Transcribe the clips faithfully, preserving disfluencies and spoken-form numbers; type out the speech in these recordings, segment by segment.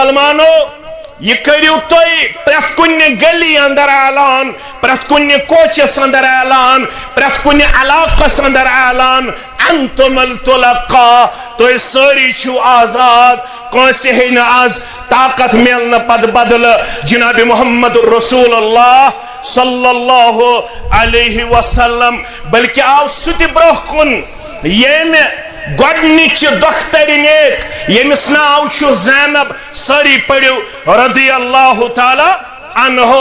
مسلمانو، یہِ کٔرِو تُہۍ پرٛٮ۪تھ کُنہِ گلی اندر اعلان، پرٛٮ۪تھ کُنہِ کوچس اندر اعلان، پرٛٮ۪تھ کُنہِ علاقس اندر اعلان، انتم الطلقاء، تُہۍ سٲری چھِو آزاد، کٲنٛسہِ ہیٚیہِ نہٕ از طاقت میلنہٕ پتہٕ بدلہٕ جناب محمد رسول اللہ صلی اللہ علیہ وسلم، بلکہ آو سُہ تہِ برٛونٛہہ کُن، ییٚمہِ گۄڈنِچہِ دۄخترِ نیک، ییٚمِس ناو چھُ زینب، سٲری پٔرِو رضی اللہ تعالیٰ عنہ،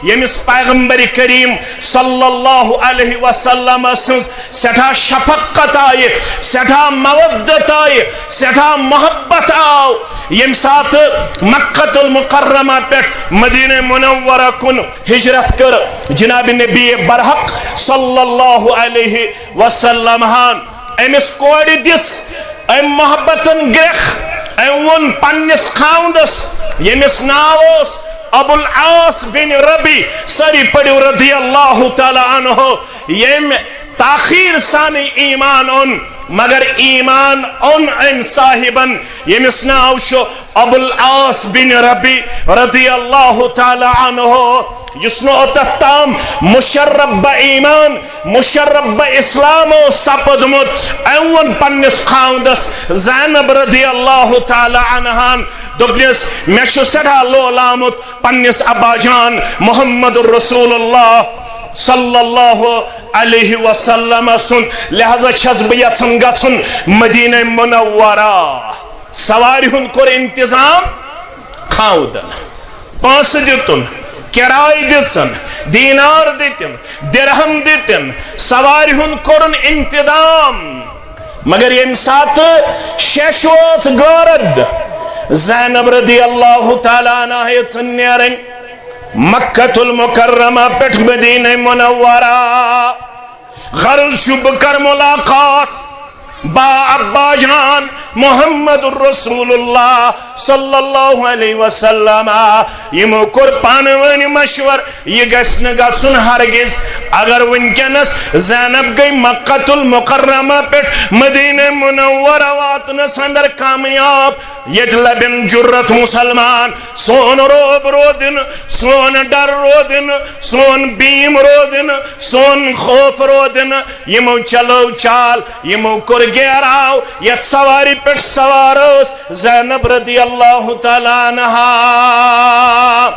ییٚمِس پیغمبر کریم صلی اللہ علیہ وسلم سٕنٛز سٮ۪ٹھاہ شفقت آیہِ، سٮ۪ٹھاہ مودت آیہِ، سٮ۪ٹھاہ محبت آو، ییٚمہِ ساتہٕ مکہ المکرمہ پٮ۪ٹھ مدینہ منورہ کُن ہجرت کٔر جناب نبی برحق صلی اللہ علیہ وسلم ہن۔ أمِس کورِ دِژ أمۍ محبتن گرٛٮ۪کھ، أمۍ ووٚن پننِس خاوندس، ییٚمِس ناو اوس ابو العاص بن ربی، سٲری پٔرِو رضی اللہ تعالیٰ عنہ، ییٚمۍ تاخیر سانٕے ایمان اوٚن، مگر ایمان اوٚن أمۍ صاحبن، ییٚمِس ناو چھُ ابو العاص بن ربی رضی اللہ تعالیٰ عنہ، یُس نہٕ اوٚتتھ تام مشرف بہ ایمان، مشرف بہ اسلام اوس سپدمُت۔ أمۍ ووٚن پننِس خاوندس زینب رضی اللہ تعالیٰ عنہان، دوٚپنس، مےٚ چھُ سٮ۪ٹھاہ لول آمُت پننِس ابا جان محمد رسول اللہ صلی اللہ علیہ وسلم سُنٛد، لہذا چھس بہٕ یژھان گژھُن مدینہ منورہ۔ سوارِ ہُنٛد کوٚر انتظام خاوندن، پونٛسہٕ دِتُن، کِراے دِژٕن، دینار دِتِن، درہم دِتِن، سوارِ ہُنٛد کوٚرُن انتظام۔ مگر ییٚمہِ ساتہٕ شیٚش وٲژ غٲرت، زینب رضی اللہ تعالیٰ عنہا ہیٚژٕن نیرٕنۍ مکہ المکرمہ پٮ۪ٹھ مدینہ منورہ۔ غرض چھُ بہٕ کرٕ ملاقات با ابا جان محمد رسول اللہ صلی اللہ علیہ وسلم۔ یِمو کوٚر پانہٕ ؤنۍ مشور، یہِ گژھِ نہٕ گژھُن ہرگز۔ اگر وٕنکیٚنس زینب گٔے مکہ المکرمہ پٮ۪ٹھ مدینہ منورہ واتنس اندر کامیاب، ییٚتہِ لبن جرت مسلمان، سون رعب رودن، سون ڈر رودن، سون بیم رودن، سون خوف رودن۔ یِمو چلٲو چال، یِمو کوٚر گیراو، یتھ سوارِ پٮ۪ٹھ سوار ٲس زینب رضی اللہ تعالیٰ عنہا۔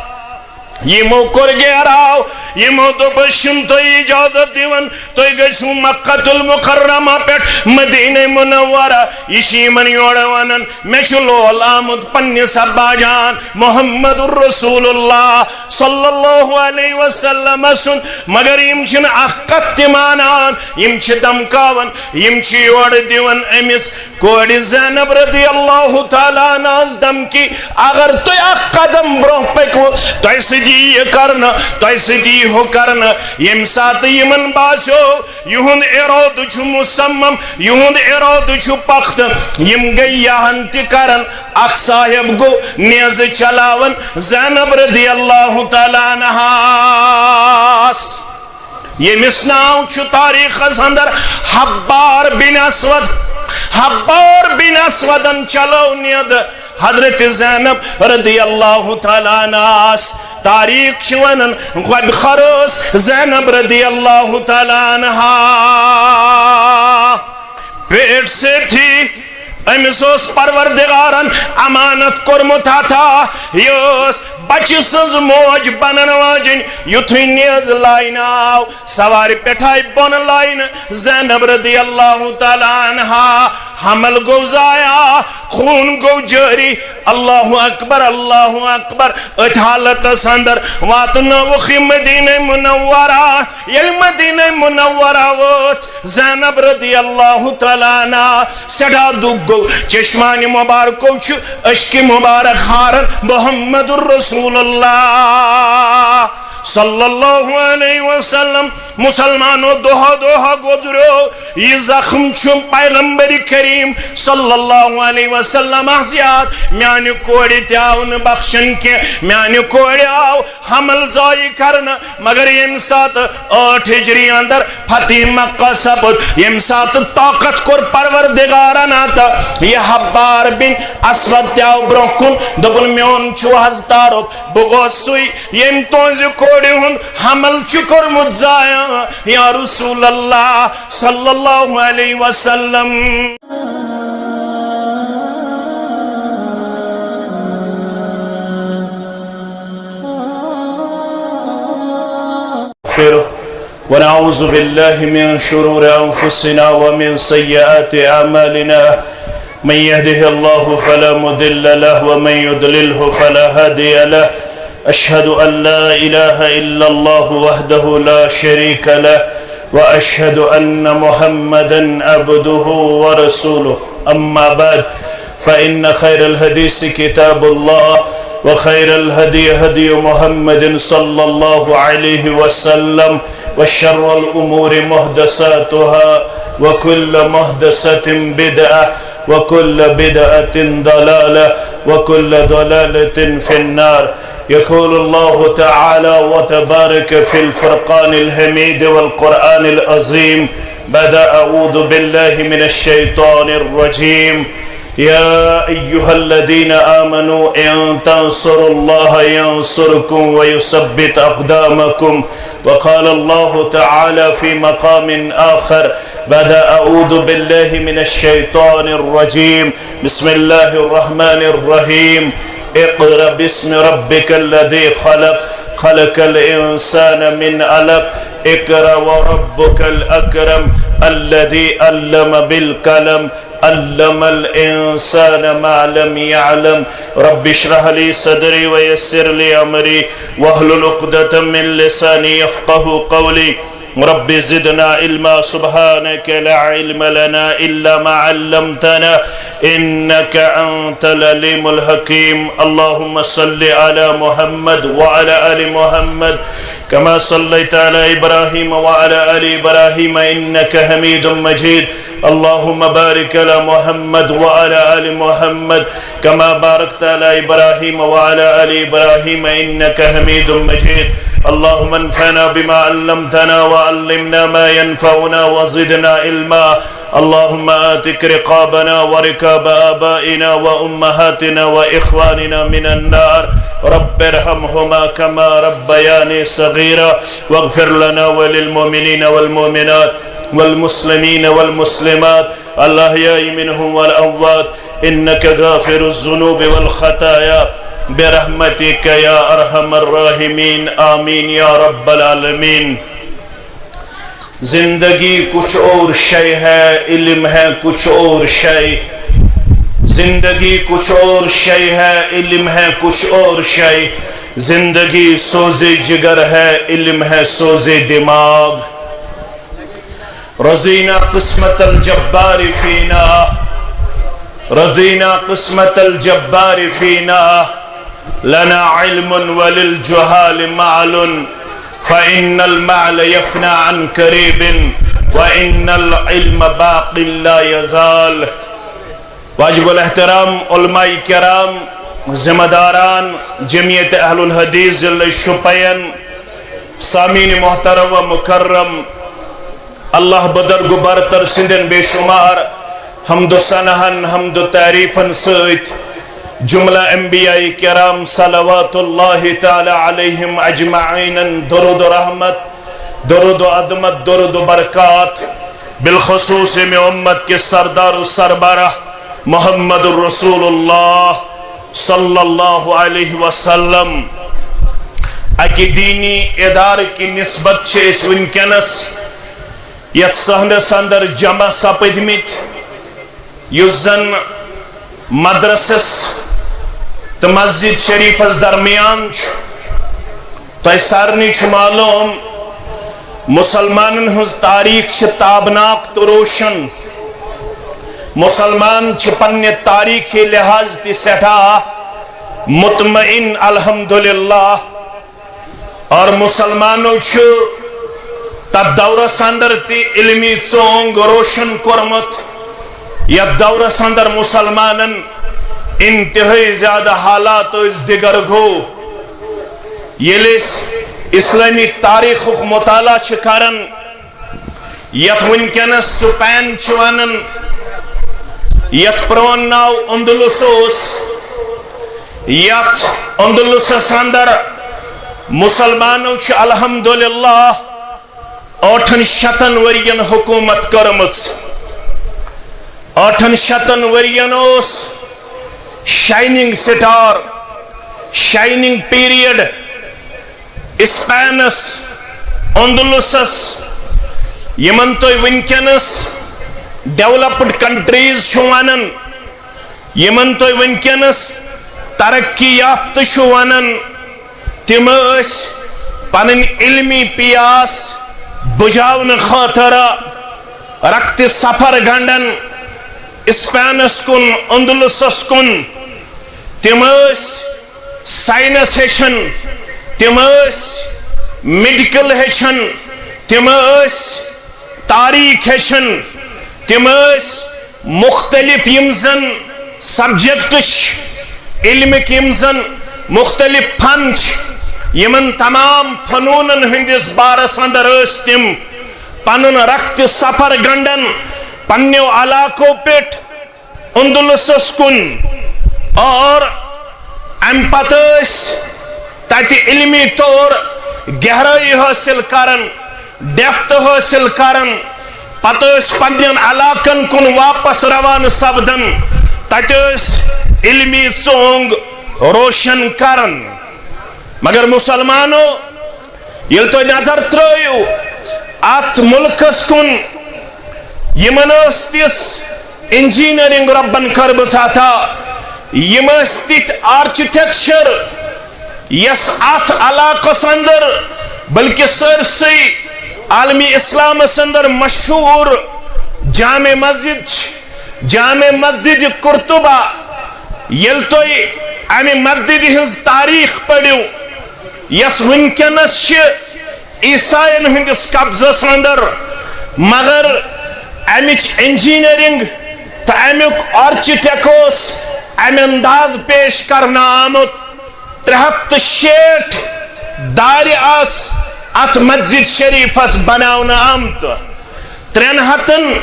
یِمو کوٚر گیراو، یِمو دوٚپ، أسۍ چھِنہٕ تۄہہِ اجازت دِوان، تُہۍ گٔژھِو مکہ المکرمہ پٮ۪ٹھ مدینہ منورہ۔ یہِ چھِ یِمن یورٕ ونان، مےٚ چھُ لول آمُت پننِس ابا جان محمد رسول اللہ صلی اللہ علیہ وسلم سُنٛد، مگر یِم چھِنہٕ اکھ کتھ تہِ مانان، یِم چھِ دمکاوان، یِم چھِ یورٕ دِوان أمِس کورِ زینب رضی اللہ تعالیٰ عنہس دھمکی، اگر تُہۍ اکھ قدم برونٛہہ پٔکِو، تۄہہِ سۭتۍ یی یہِ کرنہٕ، تۄہہِ سۭتۍ یی ہُہ کرنہٕ۔ ییٚمہِ ساتہٕ یِمن باسیو یِہُنٛد ارادٕ چھُ مصمم، یِہُنٛد ارادٕ چھُ پختہٕ، یِم گٔے یہِ ہن تہِ کرن۔ اکھ صاحب گوٚو نیزٕ چلاوان زینب رضی اللہ تعالیٰ عنہس۔ ییٚمِس ناو چھُ تاریخس اندر حبار بن اسود۔ حبار بن اسودن چلٲو نیزٕ حضرت زینب رضی اللہ تعالیٰ عنہس۔ تاریخ چھِ ونان، گۄبہِ خروس زینب رضی اللہ تعالیٰ عنہا پیٹ سۭتی۔ أمِس اوس پروردگارن امانت کوٚرمُت عطا، یہِ ٲس بچہِ سٕنٛز موج بنن واجِنۍ۔ یُتھُے نیز لاینہٕ آو، سوارِ پٮ۪ٹھ آیہِ بۄن لاینہٕ زینب رضی اللہ تعالیٰ عنہا۔ حمل گوٚو ضایع، خوٗن گوٚو جٲری۔ اللہ اکبر، اللہ اکبر۔ أتھۍ حالتس اندر واتنٲوُکھ یہِ مدینہ منورہ۔ ییٚلہِ مدینہ منورہ وٲژ، زینب رضی اللہ تعالیٰ عنہا سٮ۪ٹھاہ دُکھ گوٚو۔ چشمانِ مبارکو چھُ اشکِ مبارک ہاران محمد رسول اللہ۔ صلی اللہ علیہ وسلم، مسلمانو، دۄہا دۄہا گُزریو۔ یہِ زخم چھُ پیغمبر کریم صلی اللہ علیہ وسلم یاد۔ میانہِ کورِ تہِ آو نہٕ بخشن کینٛہہ، میانہِ کورِ آو حمل ضایع کرنہٕ، مگر ییٚمہِ ساتہٕ ٲٹھ ہجری اندر فتح مکہ سپُد، ییٚمہِ ساتہٕ طاقت کوٚر پروردگارن عطا، یہِ حبار بن اسود تہِ آو برونٛہہ کُن، دوٚپُن، میون چھُ حظ تعارف، بہٕ گوس سُے، ییٚمۍ تُہنٛزِ کورِ ہُنٛد حمل چھُ کوٚرمُت ضایع، یا رسول اللہ صلی اللہ علیہ وسلم۔ ونعوذ بالله من شرور أنفسنا ومن سيئات أعمالنا. من يهده الله فلا مضل له ومن يضلله فلا هادي له. أشهد أن لا إله إلا الله وحده لا شريك له، وأشهد أن محمدا عبده ورسوله. أما بعد، فإن خير الحديث كتاب الله، وخير الهدي هدي محمد صلى الله عليه وسلم، وشر الأمور محدثاتها، وكل محدثة بدعة، وكل بدعة ضلالة، وكل ضلالة في النار. يقول الله تعالى وتبارك في الفرقان الحميد والقرآن العظيم بعد أعوذ بالله من الشيطان الرجيم. يا أيها الذين آمنوا إن تنصروا الله ينصركم ويثبت أقدامكم. وقال الله تعالى في مقام آخر بعد أعوذ بالله من الشيطان الرجيم. بسم الله الرحمن الرحيم. اقرأ باسم ربك الذي خلق، خلق الإنسان من علق، اقرأ وربك الأكرم، الذي علم بالقلم، علم الإنسان ما لم يعلم. رب اشرح لي صدري ويسر لي أمري واحلل عقدة من لساني يفقه قولي. رب زدنا علما. سبحانك لا علم لنا إلا ما علمتنا إنك أنت العليم الحكيم. اللهم صل على محمد وعلى آل محمد كما صليت على إبراهيم وعلى آل إبراهيم إنك حميد مجيد. اللهم بارك على محمد وعلى آل محمد كما باركت على إبراهيم وعلى آل إبراهيم إنك حميد مجيد. اللهم انفعنا بما علمتنا وعلمنا ما ينفعنا وزدنا علما. اللهم اعتق رقابنا ورقاب آبائنا وأمهاتنا وإخواننا من النار. رب ارحمهما كما ربياني صغيرا. واغفر لنا وللمؤمنين والمؤمنات والمسلمين والمسلمات الأحياء منهم والأموات إنك غافر الذنوب والخطايا برحمتك يا أرحم الراحمين. آمين يا رب العالمين. زندگی کچھ اور شے ہے، علم ہے کچھ اور شے۔ زندگی کچھ اور شے ہے، علم ہے کچھ اور شے۔ زندگی سوز جگر ہے، علم ہے سوز دماغ۔ رضينا قسمة الجبار فينا، رضينا قسمة الجبار فينا، لنا علم وللجهال معل، فإن المعل يفنى عن قريب، وإن العلم باق لا يزال. واجب الاحترام علماء کرام، ذمہ داران جمعیت اہل الحدیث ضلع شوپین، سامعین محترم و مکرم، اللہ بزرگ و برتر سندن بے شمار حمد و ثناہن، حمد و تعریفن سۭتۍ جملہ انبیاء کرام صلوات اللہ تعالی علیہم اجمعین درود و رحمت، درود و عظمت، درود و برکات، بالخصوص امہِ امت کے سردار و سربراہ محمد رسول اللہ صلی اللہ علیہ وسلم اکہِ دینی ادارٕ کہِ نسبت چھِ أسۍ وٕنکیٚنس یتھ صحنس اندر جمع سپدمٕتۍ، یُس زن مدرسس تہٕ مسجد شریفس درمیان چھُ۔ تۄہہِ سارنٕے چھُ معلوم، مسلمانن ہٕنٛز تاریخ چھِ تابناک تہٕ روشن۔ مسلمان چھِ پننہِ تاریخی لحاظ تہِ سٮ۪ٹھاہ مطمئن، الحمدللہ۔ اور مسلمانو چھُ تتھ دورس اندر تہِ علمی ژونگ روشن کوٚرمُت، یتھ دورس اندر مسلمانن انتہائی زیادٕ حالات ٲسۍ دِگر گوٚو۔ ییٚلہِ أسۍ اسلٲمی تاریخُک مطالعہ چھِ کران، یتھ وٕنکیٚنس سپین چھِ ونان، یتھ پرون ناو اندلس اوس، یتھ اندلسس اندر مسلمانو چھِ الحمدللہ ٲٹھن شتن ؤرین حکومت کٔرمٕژ۔ ٲٹھن شتن ؤرین اوس شایننگ سٹار، شایننگ پیریڈ اسپینس، اندلسس، یمن تُہۍ وٕنکیٚنس ڈیولپڈ کنٹریز چھِو ونان، یمن تُہۍ وٕنکیٚنس ترقی یافتہٕ چھِو ونان، تِم ٲسۍ پنٕنۍ علمی پیاس بجاونہٕ خٲطرٕ رکتہِ سفر گنڈان اسپینس کُن، اندلسس کُن۔ تِم ٲسۍ ساینس ہیٚچھان، تِم ٲسۍ میڈیکل ہیٚچھان، تِم ٲسۍ تاریخ ہیٚچھان، تِم ٲسۍ مختلف یِم زن سبجیکٹ چھِ، علمٕکۍ یِم زن مختلف فن چھِ، یِمن تمام فنوٗنن ہٕنٛدِس بارس اندر ٲسۍ تِم پنُن رکتہِ سفر گنڈان پننیو علاقو پٮ۪ٹھ اندلسس کُن۔ اور امہِ پتہٕ ٲسۍ تتہِ علمی طور گہرٲیی حٲصِل کران، ڈیپتھ حٲصِل کران۔ پتہٕ ٲسۍ پننٮ۪ن علاقن کُن واپس روانہٕ سپدان، تتہِ ٲسۍ علمی ژونگ روشن کران۔ مگر مسلمانو، ییٚلہِ تُہۍ نظر ترٲیِو اتھ مُلکس کُن، یِمن ٲس تِژھ انجینئرنگ رۄبن کٔرمٕژ عطا، یِم ٲسۍ تِتھۍ آرکیٹیکچر، یۄس اتھ علاقس اندر بلکہ سٲرسٕے عالمی اسلامس اندر مشہور جامع مسجد چھِ، جامع مسجد قرطبہ۔ ییٚلہِ تُہۍ امہِ مسجدِ ہٕنٛز تاریخ پٔرِو، یۄس وٕنکیٚنس چھِ عیساین ہٕنٛدِس قبضس اندر، مگر امِچ انجینئرنگ تہٕ امیُک آرکیٹیکٹ اوس امہِ انداز پیش کرنہٕ آمُت۔ ترٛےٚ ہتھ تہٕ شیٹھ دارِ آس اتھ مسجد شریفس بناونہٕ آمتہٕ۔ ترٛٮ۪ن ہتن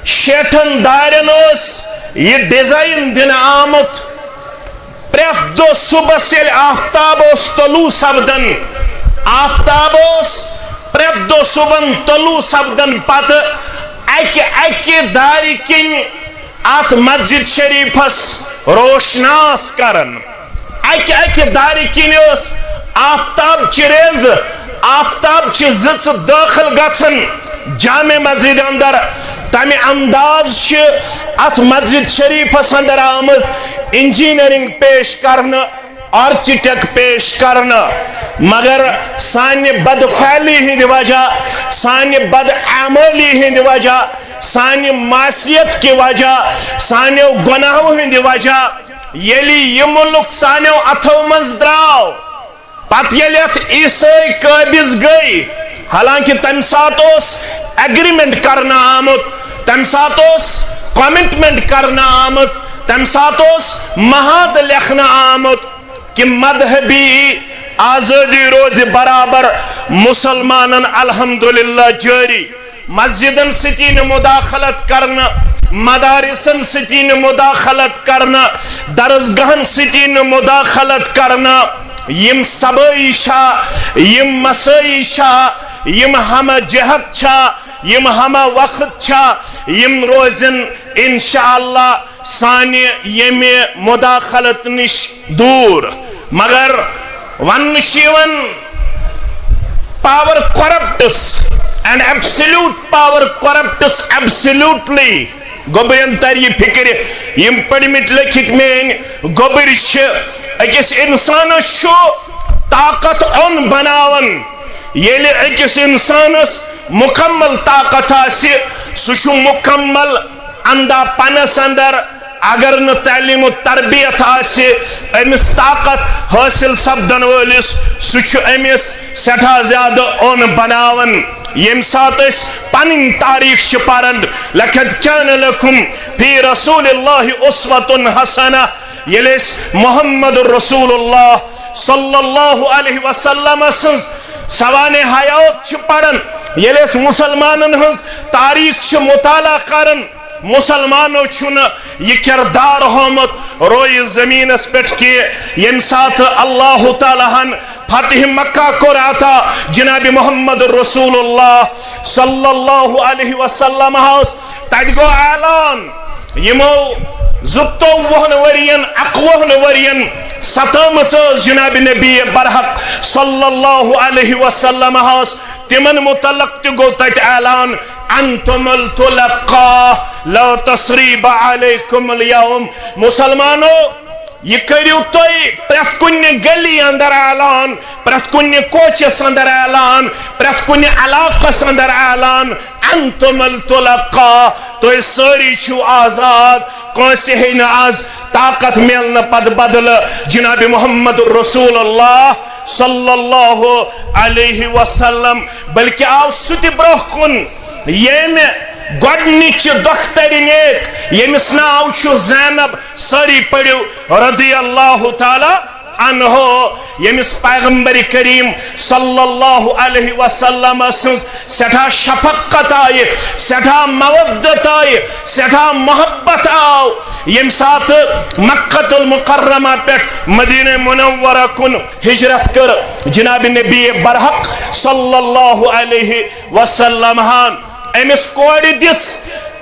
شیٹھن دارٮ۪ن اوس یہِ ڈیزائن دِنہٕ آمُت۔ پرٛٮ۪تھ دۄہ صُبحس ییٚلہِ آفتاب اوس طلوع سپدان، آفتاب اوس پرٛٮ۪تھ دۄہ صُبحن طلوع سپدان پتہٕ اکہِ اکہِ دارِ کِنۍ اتھ مسجد شریفس روشناس کران۔ اکہِ اکہِ دارِ کِنۍ اوس آفتاب چہِ ریز، آفتاب چہِ زٕژٕ دٲخل گژھان جامع مسجد اندر۔ تمہِ انداز چھِ اتھ مسجد شریفس اندر آمٕژ انجینئرنگ پیش کرنہٕ، آرکیٹیکٹ پیش کرنہٕ۔ مگر سانہِ بدفعلی ہٕنٛدِ وجہ، سانہِ بدعملی ہٕنٛدِ وجہ، سانہِ معصیت کہِ وجہ، سانیو گۄناہو ہٕنٛدِ وجہ، ییٚلہِ یہِ مُلک سانیو اتھو منٛز درٛاو، پتہٕ ییٚلہِ اتھ عیسٲے قٲبض گٔے، حالانکہ تمہِ ساتہٕ اوس ایگریمنٹ کرنہٕ آمُت، تمہِ ساتہٕ اوس کمٹمنٹ کرنہٕ آمُت، تمہِ ساتہٕ اوس معاہدٕ لیکھنہٕ آمُت کہ مذہبی آزٲدی روزِ برابر مسلمانن الحمدللہ جٲری۔ مسجدن سۭتی نہٕ مداخلت کرنہٕ، مدارسن سۭتی نہٕ مداخلت کرنہٕ، درسگاہن سۭتی نہٕ مداخلت کرنہٕ۔ یِم صبٲیی چھا، یِم مسٲیی چھا، یِم ہمہ جہت چھا، یِم ہمہ وقت چھا، یِم روزن انشاءاللہ سانہِ ییٚمہِ مداخلت نِش دوٗر۔ مگر وننہٕ چھُ یِوان، power corrupts and absolute power corrupts absolutely۔ گوٚبرٮ۪ن تر یہِ فکرِ، یِم پٔرمٕتۍ لیکھِتھ میٲنۍ گوٚبرۍ چھِ۔ أکِس انسانس چھُ طاقت اوٚن بناوان۔ ییٚلہِ أکِس انسانس مکمل طاقت آسہِ، سُہ چھُ مکمل اندھا پنس اندر، اگر نہٕ تعلیم و تربیت آسہِ أمِس طاقت حٲصِل سپدن وٲلِس، سُہ چھُ أمِس سٮ۪ٹھاہ زیادٕ اوٚن بناوان۔ ییٚمہِ ساتہٕ أسۍ پنٕنۍ تاریخ چھِ پران، لقد کان لکم فی رسول اللہ اسوۃ حسنہ، ییٚلہِ أسۍ محمد رسول اللہ صلی اللہ علیہ وسلم سٕنٛز سوانح حیات چھِ پران، ییٚلہِ أسۍ مسلمانن ہٕنٛز تاریخ چھِ مطالعہ کران، مسلمانو چھُنہٕ یہِ کردار ہومُت رویہِ زمینس پٮ۪ٹھ کینٛہہ۔ ییٚمہِ ساتہٕ اللہ تعالیٰ ہن فتح مکہ کوٚر عطا جناب محمد رسول اللہ صلی اللہ علیہ وسلم ہس، تتہِ گوٚو اعلان، یِمو زٕتووُہن ؤرین، اکوُہن ؤرین ستٲمٕژ ٲس جناب نبی برحق صلی اللہ علیہ وسلم ہس، تِمن متعلق تہِ گوٚو تتہِ اعلان، انتم التلقا، لا تصریب علیکم الیوم۔ مسلمانو، یہِ کٔرِو تُہۍ پرٛٮ۪تھ کُنہِ گلی اندر اعلان، پرٛٮ۪تھ کُنہِ کوچس اندر اعلان، پرٛٮ۪تھ کُنہِ علاقس اندر اعلان، انتم التلقا، تُہۍ سٲری چھِو آزاد، کٲنٛسہِ ہیٚیہِ نہٕ از طاقت میلنہٕ پتہٕ بدلہٕ جناب محمد رسول اللہ صلی اللہ علیہ وسلم، بلکہ آو سُہ تہِ برٛونٛہہ کُن، ییٚمہِ گۄڈنِچہِ دۄخترِ نیک، ییٚمِس ناو چھُ زینب، سٲری پٔرِو رضی اللہ تعالیٰ عنہ، ییٚمِس پیغمبر کریم صلی اللہ علیہ وسلم سٕنٛز سٮ۪ٹھاہ شفقت آیہِ، سٮ۪ٹھاہ مودت آیہِ، سٮ۪ٹھاہ محبت آو، ییٚمہِ ساتہٕ مکہ المکرمہ پٮ۪ٹھ مدینہ منورہ کُن ہجرت کٔر جناب نبی برحق صلی اللہ علیہ وسلم ہن۔ أمِس کورِ دِژ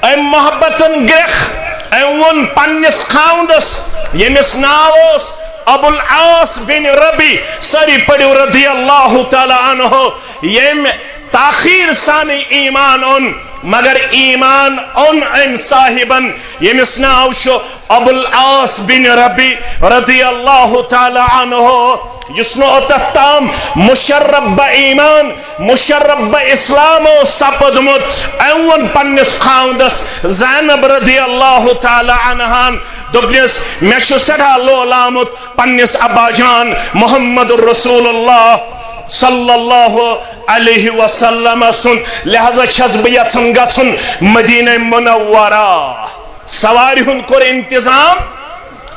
أمۍ محبتن گرٛٮ۪کھ، أمۍ ووٚن پننِس خاوندس، ییٚمِس ناو اوس ابو العاص بن ربی، سٲری پٔرِو رضی اللہ تعالیٰ عنہ، ییٚمۍ تاخیر سانٕے ایمان اوٚن، مگر ایمان اوٚن أمۍ صاحبن، ییٚمِس ناو چھُ ابو العاص بن ربی رضی اللہ تعالیٰ عنہ، یُس نہٕ اوٚتتھ تام مشرف بہ ایمان، مشرف بہ اسلام اوس سپدمُت۔ أمۍ ووٚن پننِس خاوندس زینب رضی اللہ تعالیٰ عنہان، دوٚپنس، مےٚ چھُ سٮ۪ٹھاہ لول آمُت پننِس ابا جان محمد رسول اللہ صلی اللہ علیہ وسلم سُنٛد، لہذا چھَس بہٕ یژھان گژھُن مدینہ منورہ۔ سوارِ ہُنٛد کوٚر انتظام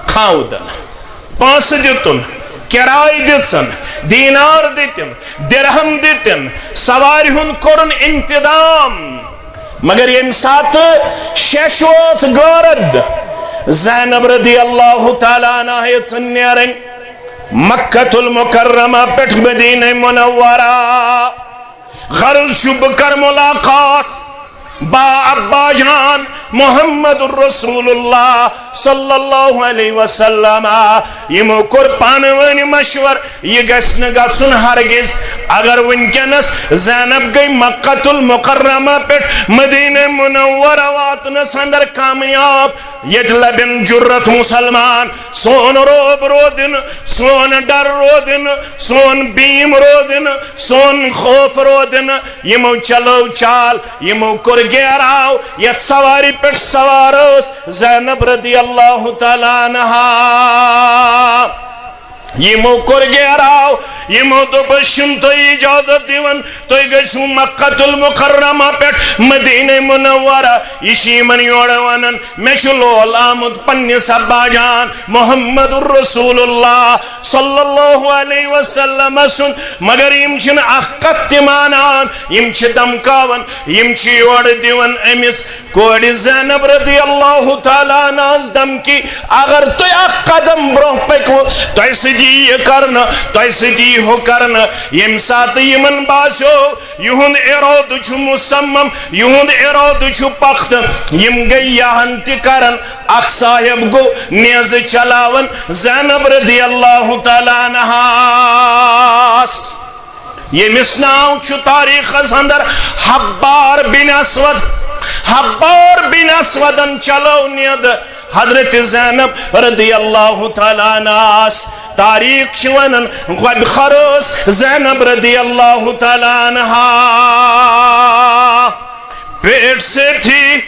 خاوندن، پونٛسہٕ دِتُن، کِراے دِژٕن، دینار دِتِن، درہم دِتِن، سوارِ ہُنٛد کوٚرُن انتظام۔ مگر ییٚمہِ ساتہٕ شیٚش وٲژ غٲرت، زینب رضی اللہ تعالیٰ عنہا یژھن نیرٕنۍ مکہ المکرمہ پٮ۪ٹھ مدینہ منورہ۔ غرض چھُ بہٕ کرٕ ملاقات با ابا جان محمد رسول اللہ صلی اللہ علیہ وسلم۔ یِمو کوٚر پانہٕ ؤنۍ مشور، یہِ گژھِ نہٕ گژھُن ہرگز۔ اگر وٕنکیٚنس زینب گٔے مکہ المکرمہ پٮ۪ٹھ مدینہ منورہ واتنس اندر کامیاب، ییٚتہِ لبن جرت مسلمان، سون رعب رودن، سون ڈر رودن، سون بیم رودن، سون خوف رودن۔ یِمو چلٲو چال، یِمو کوٚر گیراو، یتھ سوارِ پٮ۪ٹھ سوار ٲس زینب رضی اللہ تعالیٰ عنہا۔ یِمو کوٚر گیراو، یِمو دوٚپ، أسۍ چھِنہٕ تۄہہِ اجازت دِوان، تُہۍ گٔژھِو مکہ المکرمہ پٮ۪ٹھ مدینہ منورہ۔ یہِ چھِ یِمن یورٕ ونان، مےٚ چھُ لول آمُت پننِس ابا جان محمد رسول اللہ صلی اللہ علیہ وسلم سُنٛد، مگر یِم چھِنہٕ اکھ کتھ تہِ مانان، یِم چھِ دمکاوان، یِم چھِ یورٕ دِوان أمِس کورِ زینب رضی اللہ تعالیٰ عنہس دھمکی، اگر تُہۍ اکھ قدم برونٛہہ پٔکِو، تۄہہِ سۭتۍ یی یہِ کرنہٕ، تۄہہِ سۭتۍ یی ہُہ کرنہٕ۔ ییٚمہِ ساتہٕ یِمن باسیو یِہُنٛد ارادٕ چھُ مصمم، یِہُنٛد ارادٕ چھُ پختہٕ، یِم گٔے یہِ ہن تہِ کرن۔ اکھ صاحب گوٚو نیزٕ چلاوان زینب رضی اللہ تعالیٰ عنہس۔ ییٚمِس ناو چھُ تاریخس اندر حبار بن اسود۔ حبار بن اسودن چلٲو نیزٕ حضرت زینب رضی اللہ تعالیٰ عنہس۔ تاریخ چھِ ونان، گۄبہِ خٲر ٲس زینب رضی اللہ تعالیٰ عنہا۔ پیٹ سے تھی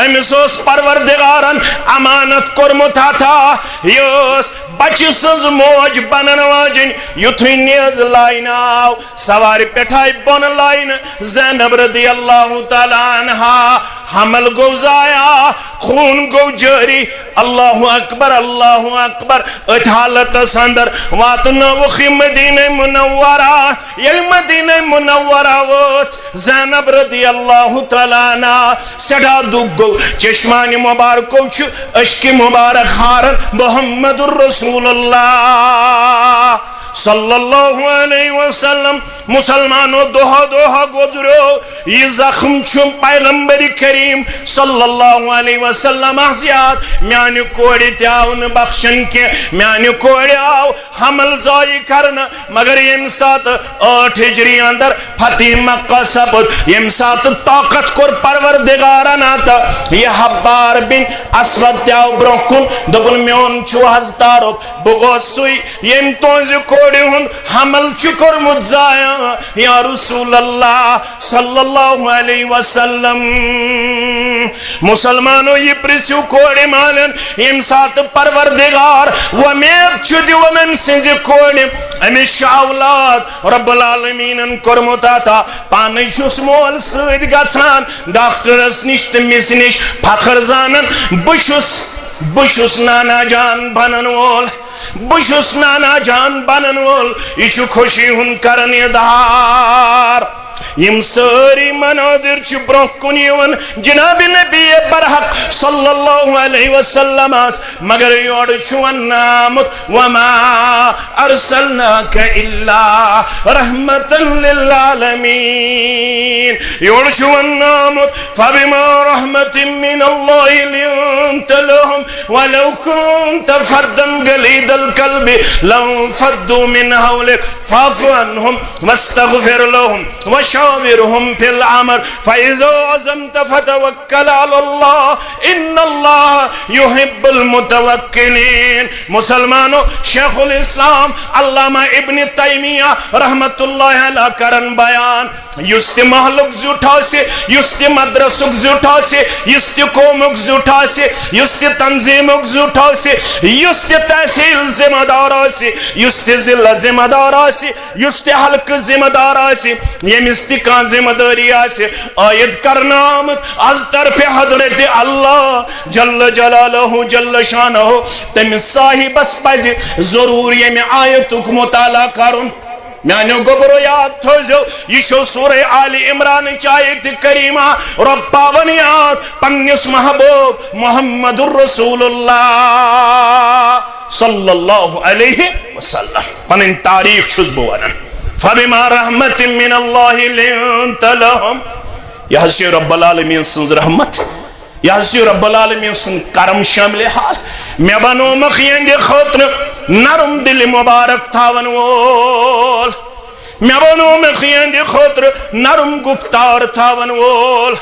أمِس اوس پروردگارن امانت کوٚرمُت عطا۔ یہِ ٲس بچہِ سٕنٛز موج بنن واجِنۍ۔ یُتھُے نیز لاینہٕ آو، سوارِ پٮ۪ٹھ آیہِ بۄن لاینہٕ۔ زینب رضی اللہ تعالیٰ عنہا، حمل گوٚو ضایع، خوٗن گوٚو جٲری۔ اللہ اکبر، اللہ اکبر۔ أتھۍ حالتس اندر واتنٲوُکھ یہِ مدینہ منورہ۔ ییٚلہِ مدینہ منورہ وٲژ، زینب رضی اللہ تعالیٰ عنہا، سٮ۪ٹھاہ دُکھ گوٚو۔ چشمانِ مبارکو چھُ اشکِ مبارک ہاران محمد رسول اللہ صلی اللہ علیہ وسلم۔ مسلمانو، دۄہا دۄہا گُزریو۔ یہِ زخم چھُ پیغمبر کریم صلی اللہ علیہ وسلمس یاد۔ میانہِ کورِ تہِ آو نہٕ بخشن کینٛہہ، میانہِ کورِ آو حمل ضایع کرنہٕ۔ مگر ییٚمہِ ساتہٕ ٲٹھ ہجری اندر فتح مکہ سپُد، ییٚمہِ ساتہٕ طاقت کوٚر پروردگارن عطا، یہِ حبار بن اسود تہِ آو برونٛہہ کُن، دوٚپُن، میون چھُ حظ تعارف، بہٕ گوس سُے ییٚمۍ تُہنٛزِ کورِ ہُنٛد حمل چھُ کوٚرمُت ضایع، یا رسول اللہ صلی اللہ علیہ وسلم۔ مسلمانو، یہِ پرژھِو کورِ مالٮ۪ن، ییٚمہِ ساتہٕ پروردگار وۄمید چھُ دِوان أمۍ سٕنٛزِ کورِ، أمِس چھُ اولاد رب العالمیٖنن کوٚرمُت عطا، پانے چھُس مول سۭتۍ گژھان ڈاکٹرس نِش تہٕ مِس نِش فخر زانان، بہٕ چھُس، بہٕ چھُس نانا جان بنن وول۔ بہٕ چھُس نانا جان بنن وول۔ یہِ چھُ خوشی ہُنٛد کران اظہار۔ یِم سٲری مناظر چھِ برونٛہہ کُن یِوان جناب نبی برحق صلی اللہ علیہ وسلمس، مگر یورٕ چھُ وننہٕ آمُت، وما ارسلناک الا رحمتا للعالمین۔ یورٕ چھُ وننہٕ آمُت، فبما رحمة من الله لنت لهم ولو كنت فظا غليظ القلب لانفضوا من حولك فاعف عنهم واستغفر لهم وشاورهم في الأمر فإذا عزمت فتوكل على الله إن الله يحب المتوكلين۔ مسلمانو، شیخ الاسلام علامہ ابن تیمیہ رحمت اللہ علیہ کرن بیان، یُس تہِ محلُک زیُٹھ آسہِ، یُس تہِ مدرسُک زیُٹھ آسہِ، یُس تہِ قومُک زیُٹھ آسہِ، یُس تہِ تنظیٖمُک زیُٹھ آسہِ، یُس تہِ تحصیل ذمہ دار آسہِ، یُس تہِ ضلع ذمہ دار آسہِ، یُس تہِ حلقہٕ ذمہ دار آسہِ، ییٚمِس تہِ کانٛہہ ذمہ دٲری آسہِ عٲید کرنہٕ آمٕژ از طرفِ حضرت اللہ جل جلالہ جل شانہ، تٔمِس صاحبس پزِ ضروٗر ییٚمہِ آیتُک مطالعہ کرُن۔ میانیو گوبرو، یاد تھٲوزیو، یہِ چھو سورہ آل عمرانٕچ آیت کریمہ۔ رۄب پاوان یاد پننِس محبوب محمد رسول اللہ صلی اللہ علیہ وسلم۔ پنٕنۍ تعریف چھُس بہٕ ونان۔ فبما رحمة من الله لنت لهم۔ یہِ حظ چھِ رب العالمین سٕنٛز رحمت۔ یہِ حظ چھُ رب العالمین سُنٛد کرم شاملِ حال۔ مےٚ بنوومکھ یِہنٛدِ خٲطرٕ نرم دِلہِ مبارک تھاون وول۔ مےٚ بنوومکھ یِہنٛدِ خٲطرٕ نرم گفتار تھاون وول۔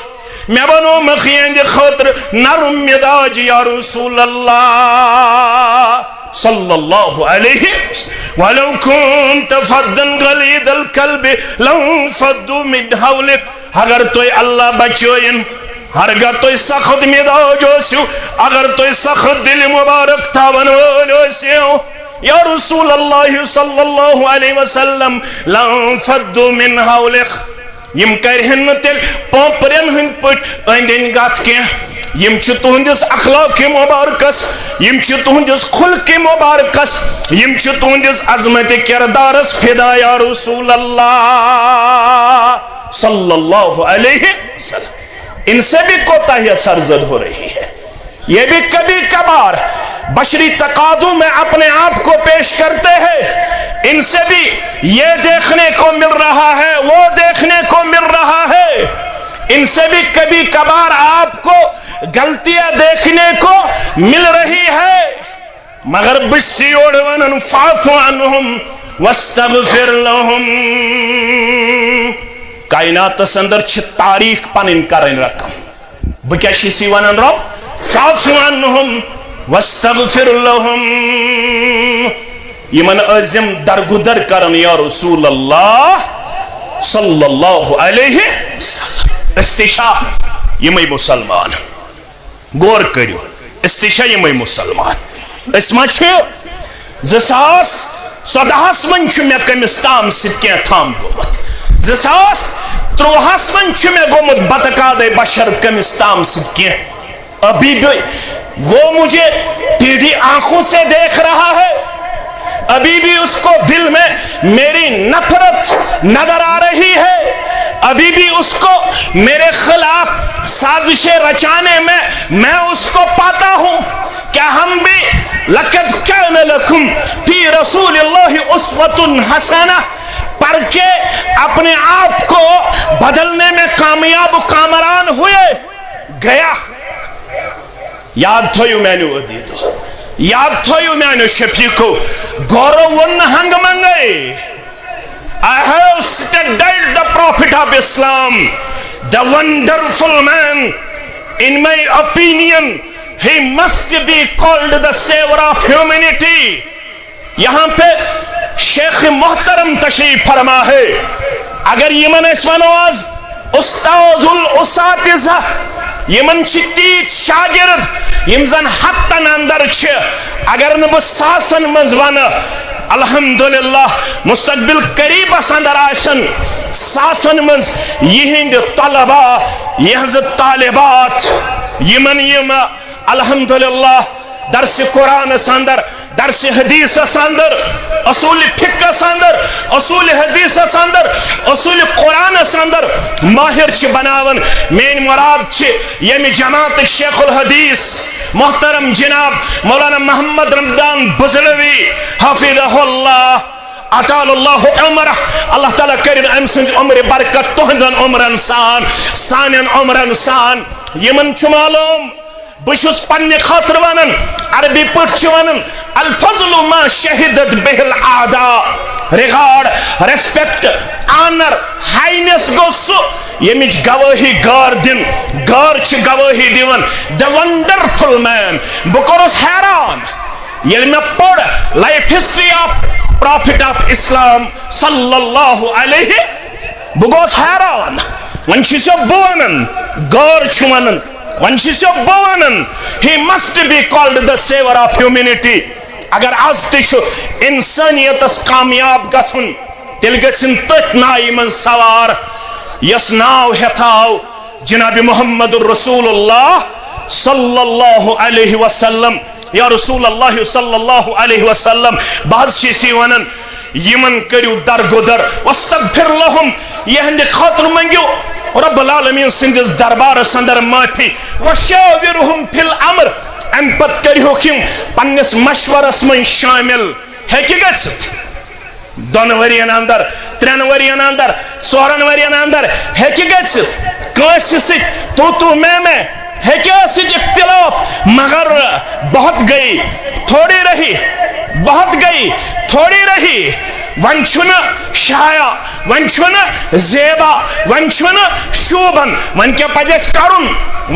مےٚ بنوومکھ یِہنٛدِ خٲطرٕ نرم مزاج یا رسول اللہ صلی اللہ علیہ وسلم۔ ولو كنت فظا غليظ القلب لانفضوا من حولك۔ اگر تُہۍ اللہ بچٲیِن، ہرگاہ تُہۍ سخت مزاج ٲسِو، اگر تُہۍ سخت دِلہِ مبارک تھاون وٲلۍ ٲسِو، یا رسول اللہ صلی اللہ علیہ وسلم، لانفضوا من حولك۔ یِم کرِہن نہٕ تیٚلہِ پوپرٮ۪ن ہٕنٛدۍ پٲٹھۍ أنٛدۍ أنٛدۍ گتھ کینٛہہ۔ یِم چھِ تُہنٛدِس اخلاقِ مبارکس، یِم چھِ تُہنٛدِس خلقِ مبارکس، یِم چھِ تُہنٛدِس عظمتِ کردارس فدا یا رسول اللہ صلی اللہ علیہ وسلم۔ ان سے بھی کوتاہیاں سرزد ہو رہی ہے۔ یہ بھی کبھی کبھار بشری تقاضوں میں اپنے آپ کو پیش کرتے ہیں، ان سے بھی یہ دیکھنے کو مل رہا ہے، وہ دیکھنے کو مل رہا ہے، ان سے بھی کبھی کبھار آپ کو غلطیاں دیکھنے کو مل رہی ہے۔ مگر بہٕ چھُس یورٕ ونان، فاعف عنہم واستغفر لہم۔ کائناتس اندر چھِ تاریخ پنٕنۍ کرٕنۍ رقم۔ بہٕ کیٛاہ چھُس یہِ ونان رب؟ فاعف عنہم واستغفر لہم۔ یِمن ٲسۍزٮ۪م درگُدر کران یا رسول اللہ صلی اللہ علیہ وسلم۔ أسۍ تہِ چھا یِمے مسلمان؟ غور کٔرِو، أسۍ تہِ چھا یِمے مُسلمان؟ أسۍ ما چھِ؟ زٕ ساس ژۄدہَس منٛز چھُ مےٚ کٔمِس تام سۭتۍ کینٛہہ تام گوٚمُت، زٕ ساس ترٛۆہَس منٛز چھُ مےٚ گوٚمُت بتقادے بشر کٔمِس تام سۭتۍ کینٛہہ۔ ابھی بھی وہ مجھے ٹیڑھی آنکھوں سے دیکھ رہا ہے، ابھی بھی اس کو دل میں میری نفرت نظر آ رہی ہے، ابھی بھی اس کو میرے خلاف سازشیں رچانے میں میں اس کو پاتا ہوں۔ کیا ہم بھی لقد کان لکم فی رسول اللہ اسوۃ حسنہ پڑھ کے اپنے آپ کو بدلنے میں کامیاب و کامران ہوئے؟ گیا۔ یاد تھٲیِو میانیو عزیزو، یاد تھٲیِو میانیو شفیقو، غورو ووٚن نہٕ ہنگہٕ منگے۔ I have studied the Prophet of Islam, the wonderful man. In my opinion, he must be called the savior of humanity. یہاں پہ شیخ محترم تشریف فرما ہے۔ اگر یمن أسۍ ونو آز استاد الاساتذہ، یمن چھ تیت شاگرد یم زن ہتن اندر چھ، اگر نہٕ بہٕ ساسن منٛز ونہٕ، الحمدللہ مستقبل قریبس اندر آسن ساسن منٛز یہند طلبہ، یہنز طالبات، یمن یم الحمدللہ درس قرآنس اندر، درس حدیثس اندر، اصول فقہس اندر، اصول حدیثس اندر، اصول قرآنس اندر ماہر چھ بناون۔ میٲنۍ مراد چھ ییٚمہِ جماعتٕکۍ شیخ الحدیث محترم جناب مولانا محمد رمضان بزلوی حفظہ اللہ، اطال اللہ عمرہ، اللہ تعالیٰ کٔرِن أمۍ سٕنٛز عمرِ برکت تُہنٛزن عمرن سان، سانٮ۪ن عمرن سان۔ یِمن چھُ معلوم، بہٕ چھُس پننہِ خٲطرٕ ونان، عربی پٲٹھۍ چھِ ونان، الفضل ما شہدت بہ الاعداء، regard, respect, honor, highness گوٚو سُہ ییٚمِچ گوٲہی غار دِن، غار چھِ گوٲہی دِوان، the wonderful man۔ بہٕ کوٚرُس حیران ییٚلہِ مےٚ پوٚر life history of Prophet of Islam صلی اللہ علیہ، بہٕ گوس حیران۔ وۄنۍ چھُسو بہٕ ونان، غور چھُ ونان، وۄنۍ چھُسو بہٕ ونان، he must be called the savior of humanity۔ اگر از تہِ چھُ انسانیتس کامیاب گژھُن، تیٚلہِ گژھن تٔتھۍ نایہِ منٛز سوار یۄس ناو ہٮ۪تھ آو جناب محمد رسول اللہ صلی اللہ علیہ وسلم۔ یا رسول اللہ صلی اللہ علیہ وسلم، بہٕ حظ چھُس یہِ ونان، یِمن کٔرِو درگُدر، واستغفر لہم، یِہنٛدِ خٲطرٕ منٛگِو رب العالمین سٕنٛدِس دربارس اندر معٲفی، وشاورہم فی الامر، امہِ پتہٕ کٔرِہوکھ یِم پننِس مشورس منٛز شٲمِل۔ ہیٚکہِ گٔژھِتھ دۄن ؤرین اندر، ترٛٮ۪ن ؤرین اندر، ژورن ؤرین اندر ہیٚکہِ گٔژھِتھ کٲنٛسہِ سۭتۍ تو تو میں میں، ہیٚکہِ ٲسِتھ اختلاف، مگر بہت گئی، تھوڑی رہی، بہت گئی، تھوڑی رہی۔ وۄنۍ چھُنہٕ شایع، وۄنۍ چھُنہٕ زیبا، وۄنۍ چھُنہٕ شوٗبان۔ وۄنۍ کیٛاہ پزِ اَسہِ کرُن؟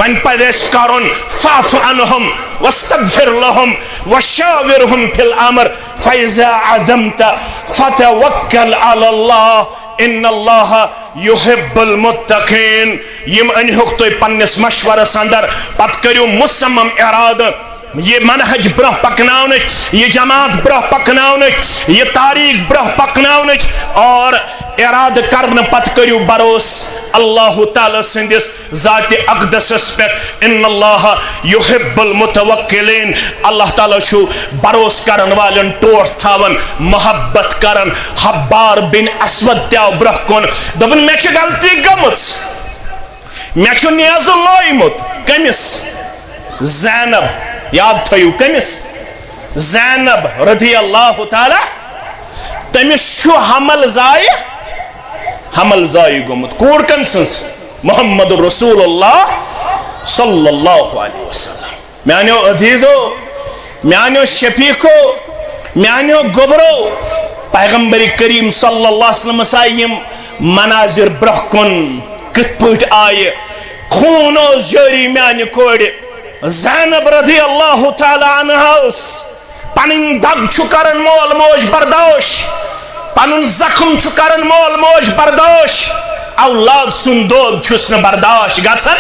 وۄنۍ پزِ اَسہِ کرُن فاعف عنہم واستغفر لہم وشاورہم فی الامر فاذا عزمت فتوکل علی اللہ ان اللہ یحب المتقین۔ یِم أنۍہوکھ تُہۍ پننِس مشورس اندر، پتہٕ کٔرِو مصمم ارادٕ یہِ منہج برونٛہہ پکناونٕچ، یہِ جماعت برونٛہہ پکناونٕچ، یہِ تاریخ برونٛہہ پکناونٕچ، اور ارادٕ کرنہٕ پتہٕ کٔرِو بھروسہٕ اللہ تعالیٰ سٕنٛدِس ذاتِ اقدسس پٮ۪ٹھ۔ ان اللہ یحب المتوکلین۔ اللہ تعالیٰ چھُ بھروسہٕ کرن والٮ۪ن ٹوٹھ تھاوان، محبت کران۔ حبار بن اسود تہِ آو برونٛہہ کُن، دوٚپُن، مےٚ چھِ غلطی گٔمٕژ، مےٚ چھُ نیزٕ لویمُت۔ کٔمِس؟ زینب۔ یاد تھٲیِو، کٔمِس؟ زینب رضی اللہ تعالیٰ۔ تٔمِس چھُ حمل ضایع، حمل ضایع گوٚمُت۔ کوٗر کٔمۍ سٕنٛز؟ محمد رسول اللہ صلی اللہ علیہ وسلم۔ میانیو عزیزو، میانیو شفیقو، میانیو گوبرو، پیغمبر کریم صلی اللہ علیہ وسلمس آیہِ یِم مناظر برونٛہہ کُن۔ کِتھ پٲٹھۍ آیہِ؟ خوٗن اوس جٲری میانہِ کورِ۔ زینب رضی اللہ تعالیٰ عنہا ٲس پنٕنۍ دگ چھُ کران مول موج برداش، پنُن زخم چھُ کران مول موج برداش، اولاد سُنٛد دود چھُس نہٕ برداش گژھان۔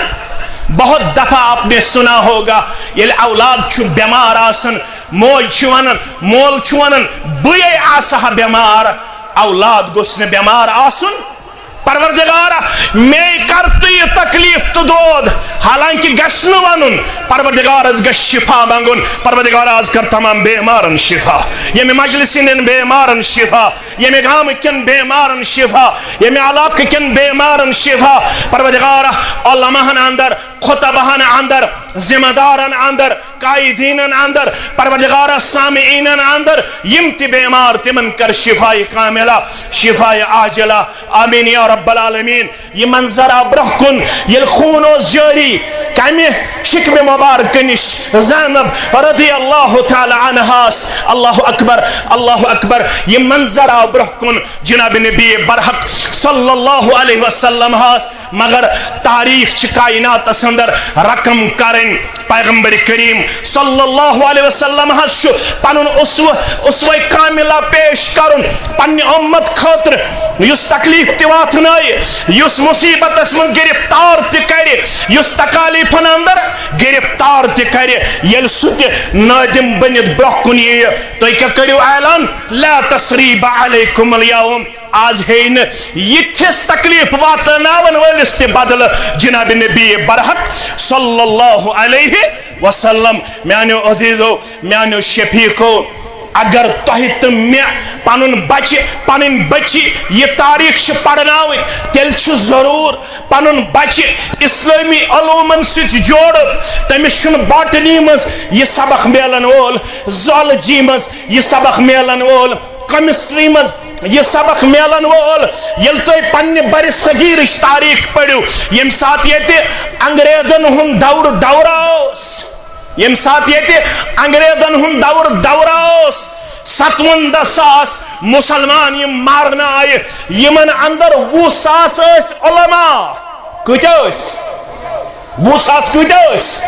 بہت دفعہ آپ نے سنا ہوگا، ییٚلہِ اولاد چھُ بٮ۪مار آسان، موج چھِ ونان، مول چھُ ونان، بہٕ آسہٕ ہا بٮ۪مار، اولاد گوٚژھ نہٕ بٮ۪مار آسُن۔ پروردگارا، مے کر تہٕ یہِ تکلیف تہٕ دود، حالانکہ گژھِ نہٕ ونُن، پروردگارس گژھِ شفا منگُن، پروردگارا، از کر تمام بیمارن شفا، ییٚمہِ مجلس ہٕنٛدٮ۪ن بیمارن شفا، ییٚمہِ گامہٕ کٮ۪ن بیمارن شفا، ییٚمہِ علاقہٕ کٮ۪ن بیمارن شفا۔ پروردگارا، علماہن اندر، خطباہن اندر، ذمہ دارن اندر، قائدینن اندر، پروردگارا، سامعینن اندر، یِم تہِ بیمار، تِمن کر شفای کاملہ، شفای عاجلہ۔ آمین یا رب العالمین۔ یہِ منظر آو برونٛہہ کُن، ییٚلہِ خوٗن اوس جٲری، کمہِ شکمہِ مبارکہٕ نِش؟ زینب رضی اللہ تعالی عنہاس۔ اللہ اکبر، اللہ اکبر۔ یہِ منظر آو برونٛہہ کُن جناب نبی برحق صلی اللہ علیہ وسلم ہس۔ مگر تاریخ چھِ کائناتس اندر رقم کرٕنۍ۔ پیغمبر کریم صلی اللہ علیہ وسلم ہس چھُ پنُن اسوہ، اسوہ کاملہ پیش کرُن پننہِ امت خٲطرٕ، یُس تکلیف تہِ واتنایہِ، یُس مصیبتس منٛز گرفتار تہِ کرِ، یُس تکالیفن اندر گرفتار تہِ کرِ، ییٚلہِ سُہ تہِ نٲدم بٔنِتھ برونٛہہ کُن یِیہِ۔ تُہۍ کیٛاہ کٔرِو اعلان؟ لا تثریب علیکم الیوم۔ آز ہیٚیہِ نہٕ یِتھِس تکلیف واتناون وٲلِس تہِ بدلہٕ۔ جناب نبی برحق صلی اللہ علیہ وسلم۔ میانیو عزیزو، میانیو شفیقو، اگر تۄہہِ تہٕ مےٚ پنُن بچہِ، پنٕنۍ بچی یہِ تاریخ چھِ پرناوٕنۍ، تیٚلہِ چھُ ضروٗر پنُن بچہِ اسلٲمی علومن سۭتۍ جوڑُن۔ تٔمِس چھُنہٕ باٹنی منٛز یہِ سبق میلن وول، زالجی منٛز یہِ سبق میلن وول، کیمسٹری منٛز یہِ سبق میلن وول۔ ییٚلہِ تُہۍ پننہِ برِ صغیرٕچ تاریخ پٔرِو، ییٚمہِ ساتہٕ ییٚتہِ انگریزن ہُنٛد دور دورہ اوس، ییٚمہِ ساتہٕ ییٚتہِ انگریزن ہُنٛد دور دورہ اوس، ستوَنٛزاہ ساس مسلمان یِم مارنہٕ آیہِ، یِمن اندر وُہ ساس ٲسۍ علماء۔ کۭتیاہ ٲسۍ؟ وُہ ساس کۭتیاہ ٲسۍ؟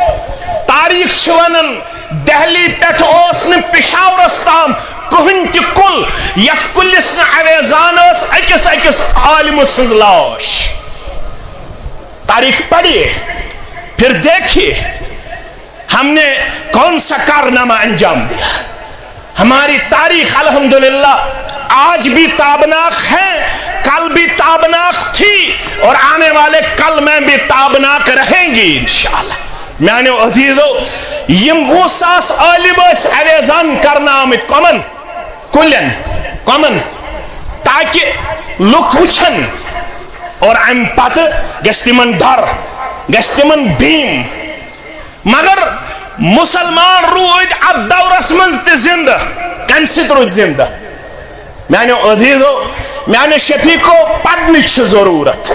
تاریخ چھِ ونان، دہلی پٮ۪ٹھ اوس نہٕ پشاورس تام کٕہٕنۍ تہِ کُل، یتھ کُلِس نہٕ اویزان ٲس أکِس أکِس عالمہٕ سٕنٛز لاش۔ تاریخ پڑھیے، پھر دیکھیے، ہم نے کون سا کارنامہ انجام دیا۔ ہماری تاریخ الحمدللہ آج بھی تابناک ہے، کل بھی تابناک تھی اور آنے والے کل میں بھی تابناک رہیں گی انشاءاللہ۔ میانیو عزیزو، یِم وُہ ساس عالم ٲسۍ اویزان کرنہٕ آمٕتۍ کمن؟ کُلٮ۪ن۔ کمن؟ تاکہ لُکھ وٕچھن اور امہِ پتہٕ گژھِ تِمن ڈر، گژھِ تِمن بیم۔ مگر مسلمان روٗدۍ اتھ دورس منٛز تہِ زندٕ۔ کمہِ سۭتۍ روٗدۍ زندٕ؟ میانیو عزیزو، میانیو شفیقو، پرنٕچ چھِ ضروٗرت۔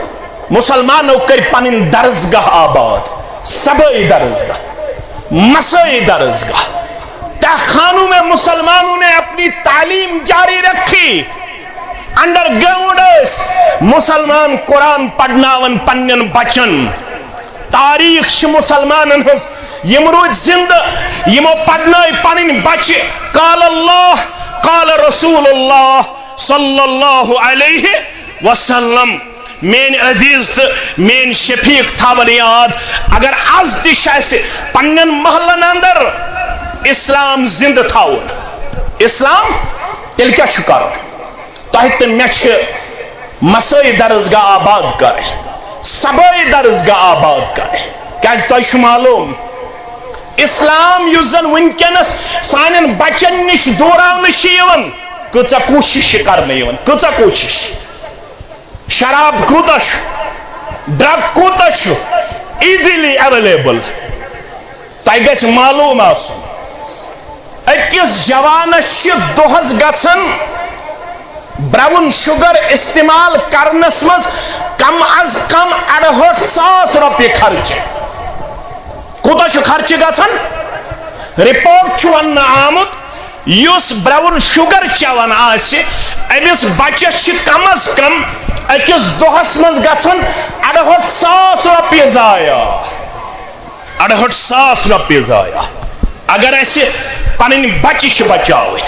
مسلمانو کٔرۍ پنٕنۍ درسگاہ آباد، صبٲیی درسگاہ، مسٲیی درسگاہ۔ تہ خانوں میں مسلمانوں نے اپنی تعلیم جاری رکھی۔ انڈر گراؤنڈ ٲسۍ مسلمان قرآن پرناوان پننٮ۪ن بچن۔ تاریخ چھِ مسلمانن ہٕنٛز، یِم روٗدۍ زندٕ، یِمو پرنٲے پنٕنۍ بچہِ۔ قال اللہ، قال رسول اللہ صلی اللہ علیہ وسلم۔ میٲنۍ عزیز تہٕ میٲنۍ شفیق تھاون یاد، اگر از تہِ چھِ اسہِ پننٮ۪ن محلن اندر اسلام زندٕ تھاوُن، اسلام، تیٚلہِ کیٛاہ چھُ کرُن؟ تۄہہِ تہٕ مےٚ چھِ مسٲیی درسگاہ آباد کرٕنۍ، صبٲیی درسگاہ آباد کرٕنۍ۔ کیٛازِ تۄہہِ چھُ معلوم، اسلام یُس زن وٕنکیٚنس سانٮ۪ن بچن نِش دوٗراونہٕ چھِ یِوان، کۭژاہ کوٗشِش چھِ کرنہٕ یِوان، کۭژاہ کوٗشِش۔ شراب کوٗتاہ چھُ، ڈرگ کوٗتاہ چھُ ایزیلی ایویلیبل۔ تۄہہِ گژھِ معلوم آسُن، أکِس جوانس چھِ دۄہس گژھان براؤن شوگر استعمال کرنس منٛز کم از کم اڑہٲٹھ ساس رۄپیہِ خرچہٕ۔ کوٗتاہ چھُ خرچہٕ گژھان؟ رپورٹ چھُ وننہٕ آمُت، یُس براؤن شوگر چٮ۪وان آسہِ، أمِس بچس چھِ کم از کم أکِس دۄہس منٛز گژھان اڑہٲٹھ ساس رۄپیہِ ضایع۔ اڑہٲٹھ ساس رۄپیہِ ضایع۔ اگر اسہِ پنٕنۍ بچہِ چھِ بچاوٕنۍ،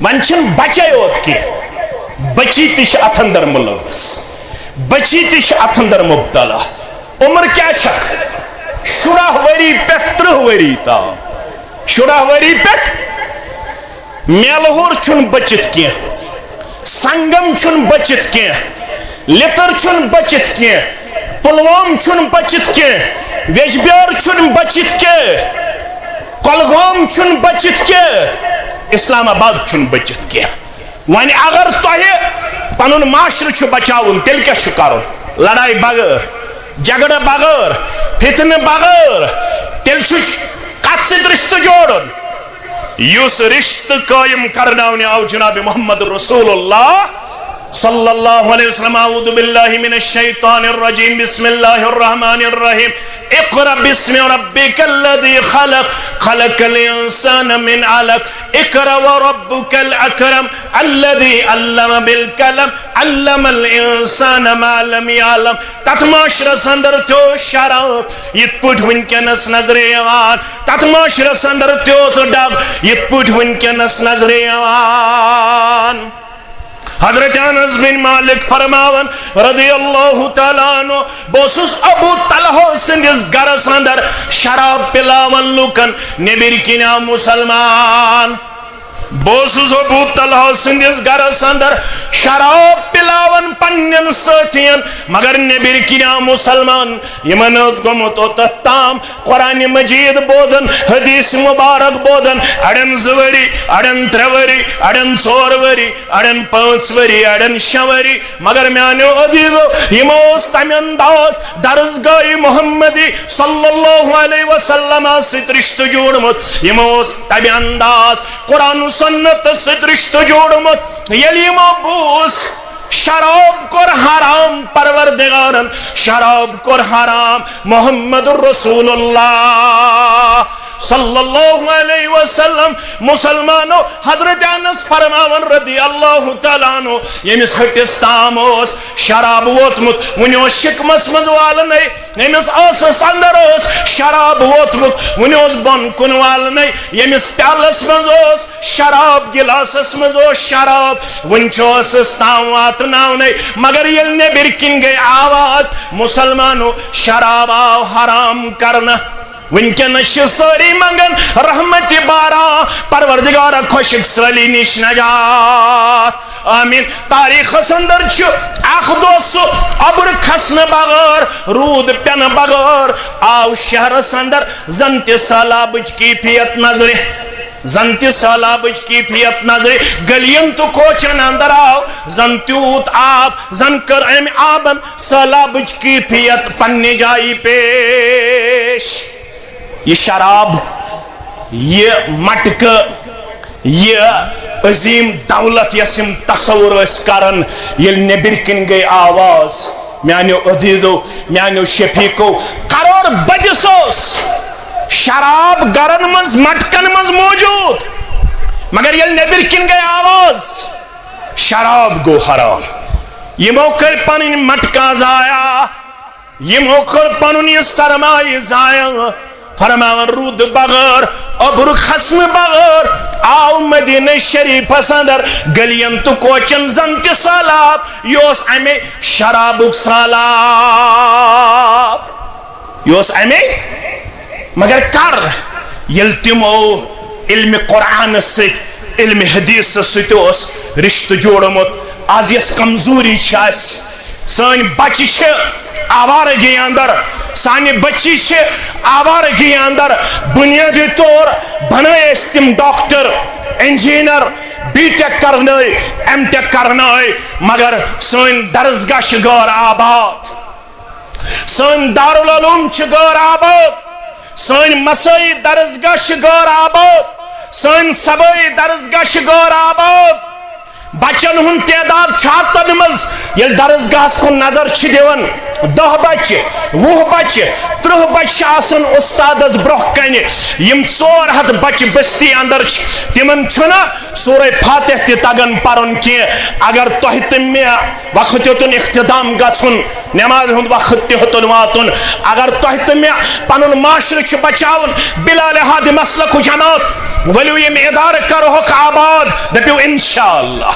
وۄنۍ چھِنہٕ بچے یوت کینٛہہ، بچی تہِ چھِ اتھ اندر ملوث، بچی تہِ چھِ اتھ اندر مبتلا۔ عمر کیٛاہ چھکھ؟ شُراہ ؤری پٮ۪ٹھ ترٕٛہ ؤری تام، شُراہ ؤری پٮ۪ٹھ میلہور چھُنہٕ بٔچِتھ کینٛہہ، سنگم چھُنہٕ بٔچِتھ کینٛہہ، لِتٕر چھُنہٕ بٔچِتھ کینٛہہ، پُلوام چھُنہٕ بٔچِتھ کینٛہہ، ویجبیار چھُنہٕ بٔچِتھ کینٛہہ، کۄلگام چھُنہٕ بٔچِتھ کینٛہہ، اسلام آباد چھُنہٕ بٔچِتھ کینٛہہ۔ وۄنۍ اگر تۄہہِ پنُن معاشرٕ چھُ بچاوُن، تیٚلہِ کیٛاہ چھُ کرُن؟ لڑایہِ بغٲر، جھگڑٕ بغٲر، فتنہٕ بغٲر، تیٚلہِ چھُ کتھ سۭتۍ رشتہٕ جوڑُن؟ یُس رشتہٕ قٲیِم کرناونہِ آو جناب محمد رسول اللہ صلی اللہ علیہ وسلم۔ اعوذ باللہ من الشیطان الرجیم، بسم اللہ الرحمن الرحیم۔ اقرأ باسم ربک الذی خلق، خلق الانسان من علق، اقرأ وربک الاکرم، الذی علم بالقلم، علم الانسان ما لم یعلم۔ تتھ معاشرس اندر تہِ اوس شراب، یِتھ پٲٹھۍ وٕنکیٚنس نظرِ یِوان۔ تتھ معاشرس اندر تہِ اوس ڈب، یِتھ پٲٹھۍ وٕنکیٚنس نظرِ یِوان۔ حضرت انس بن مالک فرماوان رضی اللہ تعالیٰ عنہ، بہٕ اوسُس ابو طلحہ سٕنٛدِس گرس اندر شراب پلاوان لوٗکن، نیٚبٕرۍ کِنۍ آو مسلمان۔ بہٕ اوسُس ابو طلحہ سٕنٛدِس گرس اندر شراب پلاوان پننٮ۪ن سٲتھین، مگر نیٚبٕرۍ کِنۍ آو مسلمان۔ یِمن اوس گوٚمُت اوٚتتھ تام قرآن مجید بوزان، حدیث مبارک بوزان، اڑٮ۪ن زٕ ؤری، اڑٮ۪ن ترٛےٚ ؤری، اڑٮ۪ن ژور ؤری، اڑٮ۪ن پانٛژھ ؤری، اڑٮ۪ن شےٚ ؤری۔ مگر میانیو عزیزو، یِمو اوس تمہِ انداز درسگاہ محمدی صلی اللہ علیہ وسلم سۭتۍ رشتہٕ جوڑمُت، یِمو اوس تمہِ انداز قرآن و سنت سۭتۍ رشتہٕ جوڑمُت۔ ییٚلہِ یِمو بوٗز، شراب کوٚر حرام پروردگارن، شراب کوٚر حرام محمد رسول اللہ صلی اللہ علیہ وسلم۔ مسلمانو، حضرت انس فرماوان رضی اللہ تعالیٰ عنہ، ییٚمِس ۂٹِس تام اوس شراب ووتمُت، وُنہِ اوس شِکمس منٛز والنَے، ییٚمِس ٲسس اندر اوس شراب ووتمُت، وُنہِ اوس بۄن کُن والنَے، ییٚمِس پیالس منٛز اوس شراب، گلاسس منٛز اوس شراب، وُنہِ چھُ ٲسس تام واتناونَے۔ مگر ییٚلہِ نیٚبٕرۍ کِنۍ گٔے آواز، مسلمانو، شراب آو حرام کرنہٕ۔ وٕنکیٚنس چھِ سٲری منگان رحمتِ باران، پروردگارا خۄشک سٲلی نِش نجات۔ آمین۔ تاریخس اندر چھُ اکھ دۄہ سُہ اوٚبُر کھسنہٕ بغٲر، روٗد پٮ۪نہٕ بغٲر آو شہرس اندر زن تہِ سہلابٕچ کیفیت نظرِ، زن تہِ سہلابٕچ کیفیت نظرِ۔ گلین تہٕ کوچن اندر آو زن تیوٗت آب، زن کٔر أمۍ آبن سہلابٕچ کیفیت پننہِ جایہِ پیش۔ یہِ شراب، یہِ مٹکہٕ، یہِ عظیٖم دولت، یۄس یِم تصور ٲسۍ کران، ییٚلہِ نیٚبٕرۍ کِنۍ گٔے آواز، میانیو عزیزو، میانیو شفیقو، کرور بٔدِس اوس شراب گرن منٛز، مٹکن منٛز موجود، مگر ییٚلہِ نیٚبٕرۍ کِنۍ گٔے آواز، شراب گوٚو حرام۔ یِمو کٔرۍ پنٕنۍ مٹکہٕ ضایع۔ یِمو کوٚر پنُن یہِ سرمایہِ ضایع۔ فرماوان روٗد بغٲر، اوٚبُر کھسنہٕ بغٲر آو مدینہ شریفس اندر گلین تہٕ کوچن زن تہِ سہلاب۔ یہِ اوس امے شرابُک سہلاب، یہِ اوس امے۔ مگر کر؟ ییٚلہِ تِمو علمِ قرآنس سۭتۍ، علمِ حدیثس سۭتۍ اوس رشتہٕ جوڑمُت۔ از یۄس کمزوری چھِ اسہِ، سٲنۍ بچہِ چھِ آوارگی اندر، سانہِ بچی چھِ آوارگی اندر۔ بنیادی طور بنٲے أسۍ تِم ڈاکٹر، انجینئر، بی ٹیک کرنٲے، ایم ٹیک کرنٲے، مگر سٲنۍ درسگاہ چھِ غٲر آباد، سٲنۍ دارالعلوم چھِ غٲر آباد، سٲنۍ مسٲیی درسگاہ چھِ غٲر آباد، سٲنۍ صبٲیی درسگاہ چھِ غٲر آباد۔ بچن ہُنٛد تعداد چھُ ہتن منٛز۔ ییٚلہِ درسگاہس کُن نظر چھِ دِوان، دَہ بچہِ، وُہ بچہِ، ترٕٛہ بچہِ چھِ آسان استادس برونٛہہ کنہِ۔ یِم ژور ہتھ بچہِ بستی اندر چھِ، تِمن چھُنہٕ سورہ فاتح تہِ تگان پرُن کینٛہہ۔ اگر تۄہہِ تہٕ مےٚ وقت یوتن اختتام گژھُن، نماز ہُنٛد وقت تہِ ہیوٚتُن واتُن۔ اگر تۄہہِ تہٕ مےٚ پنُن معاشرٕ چھُ بچاوُن، بلا لحاظ مسلک و جماعت، ؤلِو یِم ادارٕ کرہوکھ آباد، دٔپِو انشاءاللہ۔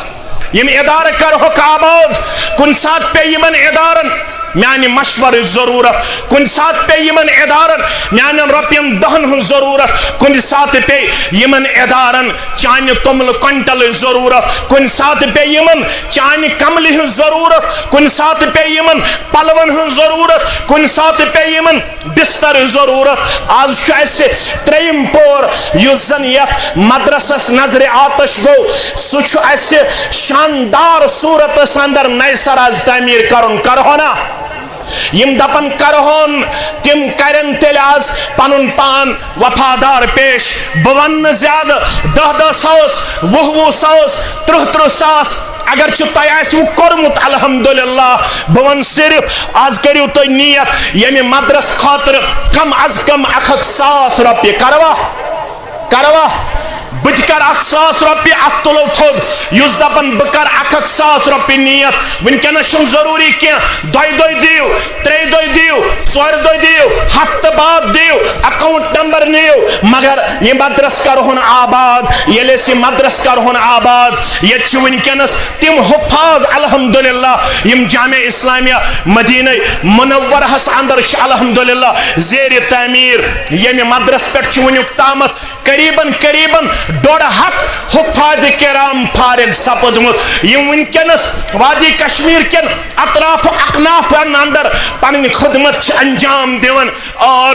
یِم ادارٕ کرہوکھ آباد۔ کُنہِ ساتہٕ پیٚیہِ یِمن ادارن میانہِ مشورٕچ ضروٗرت، کُنہِ ساتہٕ پیٚیہِ یِمن ادارن میانٮ۪ن رۄپین دہن ہٕنٛز ضروٗرت، کُنہِ ساتہٕ پیٚیہِ یِمن ادارن چانہِ توٚملہٕ کوینٹلٕچ ضروٗرت، کُنہِ ساتہٕ پیٚیہِ یِمن چانہِ کملہِ ہٕنٛز ضروٗرت، کُنہِ ساتہٕ پیٚیہِ یِمن پلون ہٕنٛز ضروٗرت، کُنہِ ساتہٕ پیٚیہِ یِمن بسترٕچ ضروٗرت۔ آز چھُ اَسہِ ترٛیٚیِم پور، یُس زن یتھ مدرسس نظرِ آتش گوٚو، سُہ چھُ اَسہِ شاندار صوٗرتس اندر نَیہِ سرٕ آز تعمیٖر کرُن، کرہو نا؟ یِم دپن کرہون، تِم کرن تیٚلہِ آز پنُن پان وفادار پیش۔ بہٕ ونہٕ نہٕ زیادٕ، دَہ دَہ ساس، وُہ وُہ ساس، تٕرٛہ تٕرٛہ ساس، اگر چھُ تۄہہِ آسِوٕ کوٚرمُت، الحمدللہ۔ بہٕ وَنہٕ صرف، آز کٔرِو تُہۍ نیت، ییٚمہِ مدرس خٲطرٕ کم از کم اکھ اکھ ساس رۄپیہِ۔ کروا؟ کروا؟ بہٕ تہِ کرٕ اکھ ساس رۄپیہِ، اتھ تُلو تھوٚد، یُس دپان بہٕ کرٕ اکھ اکھ ساس رۄپیہِ نیت۔ وٕنکیٚنس چھُنہٕ ضروٗری کینٛہہ، دۄیہِ دۄہہِ دِیِو، ترٛیٚیہِ دۄہہِ دِیِو، ژورِ دۄہہِ دِیِو، ہفتہٕ بعد دِیِو، اکاؤنٹ نمبر نِیِو، مگر یہِ مدرس کرہون آباد۔ ییٚلہِ أسۍ یہِ مدرس کرہون آباد، ییٚتہِ چھِ وٕنکیٚنس تِم حفاظ الحمدللہ، یِم جامع اسلامیہ مدینہ منورہس اندر چھِ الحمدللہ زیر تعمیٖر۔ ییٚمہِ مدرس پٮ۪ٹھ چھُ وٕنیُک تامتھ قریباً قریباً ڈۄڈ ہتھ حفاظ کرام فارغ سپدمُت، یِم وٕنکیٚنس وادی کشمیر کٮ۪ن اطراف اکنافن اندر پنٕنۍ خدمت چھِ انجام دِوان۔ اور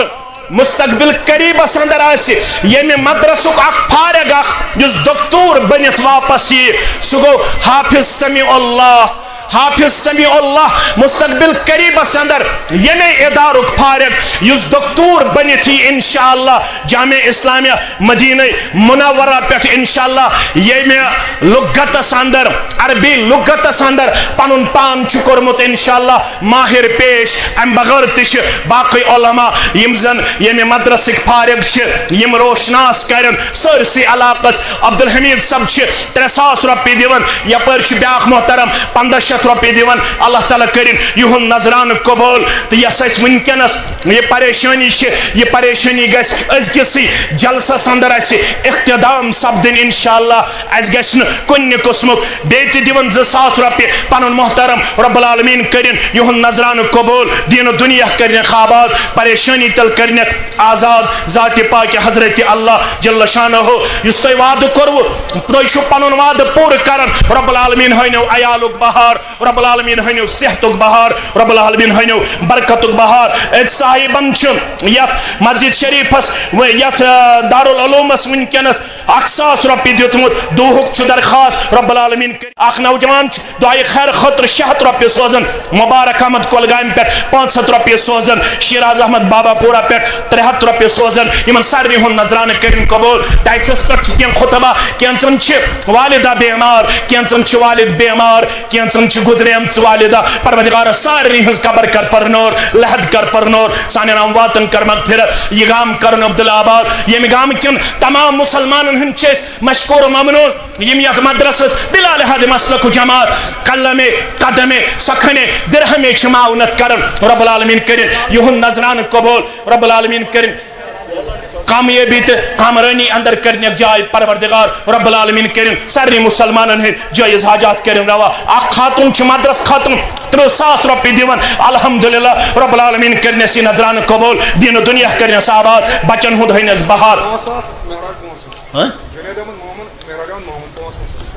مستقبل قریبس اندر آسہِ ییٚمہِ مدرسُک اکھ فارغ اکھ، یُس دکتور بٔنِتھ واپس ییہِ، سُہ گوٚو حافظ سمیع اللہ۔ حافظ سمیع اللہ مستقبل قریبس اندر ییٚمے ادارُک فارغ، یُس دکتور بٔنِتھ ییہِ انشاءاللہ جامع اسلامیہ مدینہ منورہ پٮ۪ٹھ انشاءاللہ، ییٚمہِ لغتس اندر، عربی لغتس اندر پنُن پان چھُ کوٚرمُت انشاءاللہ ماہر پیش۔ امہِ بغٲر تہِ چھِ باقٕے علماء، یِم زن ییٚمہِ مدرسٕکۍ فارغ چھِ، یِم روشناس کرن سٲرسٕے علاقس۔ عبدالحمید صٲب چھِ ترٛےٚ ساس رۄپیہِ دِوان، یپٲرۍ چھُ بیاکھ محترم پنٛداہ شیٚتھ رۄپیہِ دِوان۔ اللہ تعالیٰ کٔرِن یِہُنٛد نذرانہٕ قبول۔ تہٕ یۄس اَسہِ وٕنکیٚنس یہِ پریشٲنی چھِ، یہِ پریشٲنی گژھِ أزکِسٕے جلسس اندر اَسہِ اختتام سپدٕنۍ انشاءاللہ۔ اَسہِ گژھِ نہٕ کُنہِ قٕسمُک۔ بیٚیہِ تہِ دِوان زٕ ساس رۄپیہِ پنُن محترم، رب العالمین کٔرِن یِہُنٛد نذرانہٕ قبول، دین و دنیا کٔرِنَکھ آباد، پریشٲنی تل کٔرِنَکھ آزاد۔ ذاتِ پاکِ حضرت اللہ جل شانہ، یُس تۄہہِ وعدٕ کوٚروٕ، تۄہہِ چھُو پنُن وعدٕ پوٗرٕ کران۔ رب العالمین ہٲینو عیالُک بہار، رب العالمین ہٲینو صحتُک بہار، رب العالمین ہٲینو برکتُک بہار۔ أکۍ صاحبن چھُ یتھ مسجد شریفس و یتھ، آ، دارالعلومس وٕنکیٚنس اکھ ساس رۄپیہِ دیُتمُت۔ دُہُک چھُ درخواست، رب العالمین کٔرِنۍ۔ اکھ نوجوان چھُ دعایہِ خیر خٲطرٕ شےٚ ہتھ رۄپیہِ سوزان، مبارک احمد کۄلگامہِ پٮ۪ٹھ پانٛژھ ہتھ رۄپیہِ سوزان، شیراز احمد بابا پورہ پٮ۪ٹھ ترٛےٚ ہتھ رۄپیہِ سوزان۔ یِمن سارنٕے ہُنٛد نذرانہٕ کٔرِنۍ قبول۔ ڈایسس پٮ۪ٹھ چھِ کینٛہہ خطبہ، کینٛژن چھِ والدہ بیمار، کینٛژن چھِ والد بیمار، کینٛژن چھِ گُزریمژ والدہ۔ پروردگارا، سارنٕے ہٕنٛز قبر کر پرنور، لحد کر پرنور، سانٮ۪ن امواتن کر مغفرت۔ یہِ گام کرن عبدالآباد۔ ییٚمہِ گامہٕ کٮ۪ن تمام مسلمانن ہٕنٛدۍ چھِ أسۍ مشکور و ممنون، یِم یتھ مدرسس بلا لحاظ مسلک و جماعت، قلمے، قدمے، سخنے، درہمے چھِ معاونت کران۔ رب العالمین کٔرِن یِہُنٛد نذرانہٕ قبول، رب العالمین کٔرِن کامیٲبی تہٕ کامرٲنی اندر کٔرِنَکھ جاے۔ پروردگار رب العالمین کٔرِن سارنٕے مسلمانن ہٕنٛدۍ جٲیز حاجات کٔرِن روا۔ اکھ خاتون چھِ مدرس خٲطرٕ تٕرٛہ ساس رۄپیہِ دِوان، الحمدللہ، رب العالمین کٔرِنَس یہِ نذرانہٕ قبول، دین و دنیا کٔرِنَس آباد، بچن ہُنٛد ہٲینَس بہار۔ ہاں؟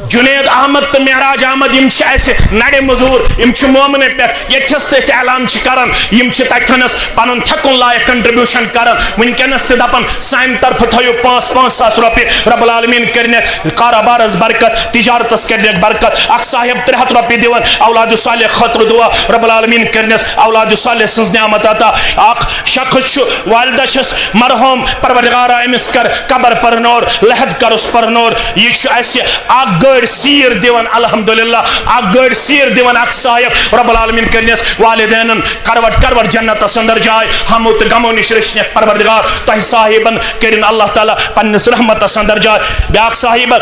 جنید احمد تہٕ معراج احمد، یِم چھِ اَسہِ نَرِ مٔزوٗر، یِم چھِ مومنہٕ پٮ۪ٹھ۔ ییٚتہِ چھَس أسۍ اعلان چھِ کران، یِم چھِ تَتہِ تھَنَس پَنُن تھٮ۪کُن لایق contribution کران۔ وٕنکیٚنَس تہِ دَپان، سانہِ طرفہٕ تھٲیِو پانٛژھ پانٛژھ ساس رۄپیہِ۔ رب العالمین کٔرِنَکھ کارٕبارَس برکت، تجارتَس کٔرِنَکھ برکت۔ اَکھ صاحب ترٛےٚ ہَتھ رۄپیہِ دِوان اولاد صالح خٲطرٕ دُعا، رب العالمین کٔرِنَس اولاد صالح سٕنٛز نعمت عطا۔ اَکھ شخص چھُ، والدہ چھَس مرحوم، پروردگارا أمِس کر قبر پرنور، لحد کرُس پرنور۔ یہِ چھُ اَسہِ اکھ گٲڑۍ سیٖر دِوان، الحمدللہ، اکھ گٲڑۍ سیٖر دِوان اکھ صاحب۔ رب العالمین کٔرِنَس والدینن کروٹ کروٹ جنتس اندر جاے، ہمو تہٕ غمو نِش رٔچھنَکھ پروردگار۔ تۄہہِ صاحبن کٔرِن اللہ تعالیٰ پننِس رحمتس اندر جاے۔ بیاکھ صاحب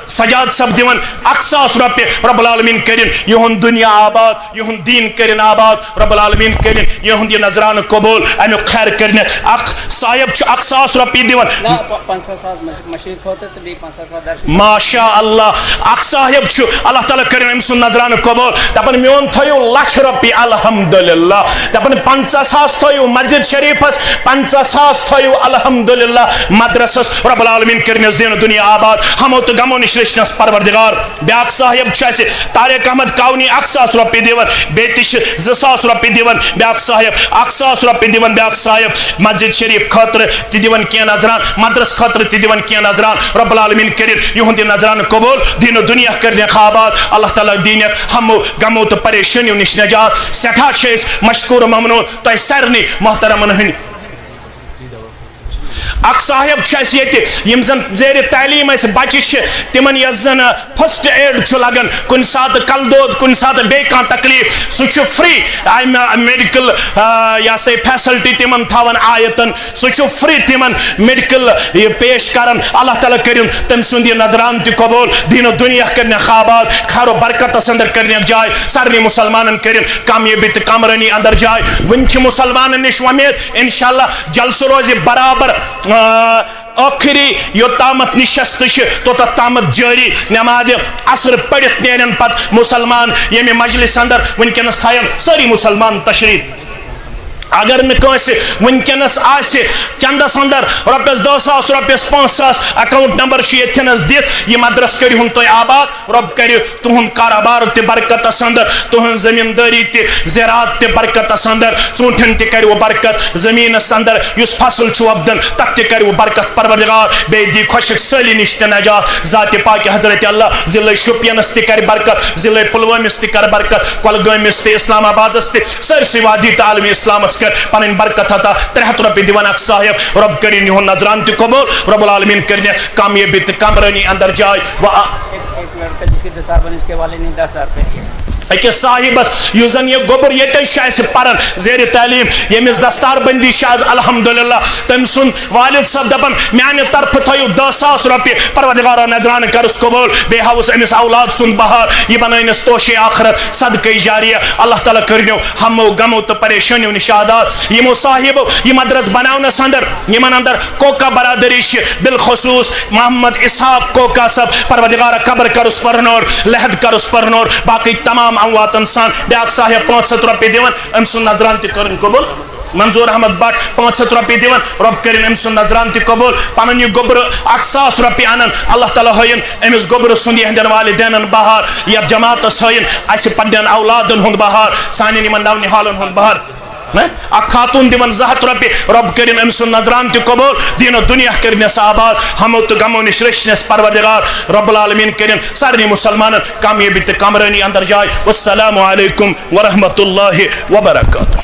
سجاد صٲب دِوان اکھ ساس رۄپیہِ، رب العالمین کٔرِن یِہُنٛد دُنیا آباد، یِہُنٛد دیٖن کٔرِن آباد، رب العالمین کٔرِن یِہُنٛد یہِ نذرانہٕ قبول، اَمیُک خیر کٔرِنَکھ۔ اکھ صاحب چھُ اکھ ساس رۄپیہِ دِوان۔ نہ، پ-، پنٛژاہ ساس مش-، مشرق خٲطرٕ تہٕ بیٚیہِ پنٛژاہ ساس درسہٕ۔ ماشاء اللہ، اکھ صاحب چھُ، اللہ تعالیٰ کٔرِن أمۍ سُنٛد نذرانہٕ قبول۔ دَپان، "میون تھٲیِو لَچھ رۄپیہِ، الحمدللہ۔" دَپان، "پنٛژاہ ساس تھٲیِو مسجد شریٖفَس، پنٛژاہ ساس تھٲیِو الحمدللہ مدرسَس، رب العالمین کٔرِنَس دِنہٕ دُنیا آباد، ہمو تہٕ غمو نِش رٔچھنَس پروردگار۔" بیٛاکھ صاحب چھُ اَسہِ طارق احمد کاونی، اکھ ساس رۄپیہِ دِوان، بیٚیہِ تہِ چھِ زٕ ساس رۄپیہِ دِوان، بیٛاکھ صاحب اکھ ساس رۄپیہِ دِوان، بیٛاکھ صاحب مسجد شریٖف خٲطرٕ تہِ دِوان کینٛہہ نذران، مدرس خٲطرٕ تہِ دِوان کینٛہہ نذران۔ رب العالمین کٔرِن یِہُنٛد یہِ نذران قبول، دیٖن و دُنیا کٔرِنَکھ آباد۔ اللہ تعالیٰ دیٖنَکھ ہمو غمو تہٕ پریشٲنیو نِش نجات۔ سٮ۪ٹھاہ چھِ أسۍ مشکوٗر ممنوٗن تۄہہِ سارنٕے محترمن ہٕنٛدۍ۔ اکھ صاحب چھُ اَسہِ ییٚتہِ، یِم زن زیرِ تعلیٖم اَسہِ بچہِ چھِ، تِمن یۄس زن فرسٹ ایڈ چھُ لگان، کُنہِ ساتہٕ کلہٕ دود، کُنہِ ساتہٕ بیٚیہِ کانٛہہ تکلیٖف، سُہ چھُ فری۔ امہِ میڈیکل، آ، یہِ ہسا یہِ فیسلٹی تِمن تھاوان آیتن، سُہ چھُ فری تِمن میڈیکل یہِ پیش کران۔ اللہ تعالیٰ کٔرِن تٔمۍ سُنٛد یہِ نذران تہِ قبول، دیٖن و دُنیا کٔرِنَکھ آباد، خیر و برکتس اندر کٔرِنَکھ جاے، سارنٕے مسلمانن کٔرِن کامیٲبی تہٕ کامرٲنی اندر جاے۔ وُنہِ چھِ مسلمانن نِش وۄمید، انشاءاللہ جلسہٕ روزِ برابر، آ، ٲخری یوٚتامَتھ نِشست چھِ، توٚتَتھ تامَتھ جٲری۔ نمازِ عصر پٔرِتھ نیرن پتہٕ مسلمان ییٚمہِ مجلس اندر وٕنکیٚنَس تھاین سٲری مسلمان تشریٖف۔ اگر نہٕ کٲنٛسہِ وٕنکیٚنَس آسہِ چندس اندر رۄپیَس دَہ ساس، رۄپیَس پانٛژھ ساس، اکاؤنٹ نمبر چھُ ییٚتھٮ۪نَس دِتھ، یہِ مدرس کٔرِہُن تُہۍ آباد۔ رۄب کَرِ تُہُنٛد کارٕبار تہِ برکتس اندر، تُہٕنٛز زٔمیٖندٲری تہِ، زِراعت تہِ برکتس اندر، ژوٗنٛٹھٮ۪ن تہِ کَرِ وۄنۍ برکت، زٔمیٖنس اندر یُس فصل چھُ وۄپدان، تتھ تہِ کَرِ وۄنۍ برکت پروردگار، بیٚیہِ دی خۄشک سٲلی نِش تہِ نجات۔ ذاتِ پاکِ حضرت اللہ ضلع شوپینس تہِ کَرِ برکت، ضلع پلوٲمِس تہِ کَرِ برکت، کۄلگٲمِس تہِ، اسلام آبادس تہِ، سٲرسٕے وادی تہٕ عالمِ اسلامس کَرِ پنٕنۍ برکت عطا۔ ترٛےٚ ہتھ رۄپیہِ دِوان اکھ صاحب، رۄب کٔرِن یِہُنٛد نذران تہِ قبول، رب العالمین کٔرِنَکھ کامیٲبی تہٕ کامرٲنی اندر جاے۔ و آ- ایک، ایک لڑکا جس کے دس ہزار بنے، اس کے والد نے دس ہزار پے کیا۔ أکِس صاحبس یُس زن یہِ گوٚبُر ییٚتہِ چھُ اَسہِ پران زیرِ تعلیٖم، ییٚمِس دستار بندی چھِ آز الحمدللہ، تٔمۍ سُنٛد والد صٲب دپان، "میانہِ طرفہٕ تھٲیِو دَہ ساس رۄپیہِ، پروردگارا نذرانہٕ کرُس قبول، بیٚیہِ ہاوُس أمِس اولاد سُنٛد بہار، یہِ بنٲینَس توشے آخرت، صدقے جاریہ، اللہ تعالیٰ کٔرِنو ہمو غمو تہٕ پریشٲنیو نِش آزاد۔" یِمو صاحبو یہِ مدرس بناونس اندر، یِمن اندر کوکا برادری چھِ، بالخصوص محمد اسحاق کوکا صٲب، پروردگار قبر کرُس پرنور، لحد کرُس پرنور، باقی تمام امواتن سان۔ بیاکھ صاحب پانٛژھ ہتھ رۄپیہِ دِوان، أمۍ سُنٛد نذران تہِ کٔرٕن قبول۔ منظور احمد بٹ پانٛژھ ہتھ رۄپیہِ دِوان، رۄب کٔرِن أمۍ سُنٛد نذران تہِ قبول۔ پنُن یہِ گوٚبرٕ اکھ ساس رۄپیہِ انان، اللہ تعالیٰ ہٲیِن أمِس گوٚبرٕ سُنٛد یِہنٛدٮ۪ن والدینن بہار، یتھ جماعتس ہٲیِن اسہِ پننٮ۪ن اولادن ہُنٛد بہار، سانٮ۪ن یِمن نونہالن ہُنٛد بہار۔ نہ؟ اکھ خاتون دِوان زٕ ہتھ رۄپیہِ، رۄب کٔرِن أمۍ سُنٛد نذران تہِ قبول، دیٖن و دُنیا کٔرِنَس آباد، ہمو تہٕ غمو نِش رٔچھنَس پروردگار، رب العالمین کٔرِن سارنٕے مسلمانن کامیٲبی تہٕ کامرٲنی اندر جاے۔ والسلام علیکم ورحمۃ اللہ وبرکاتہ۔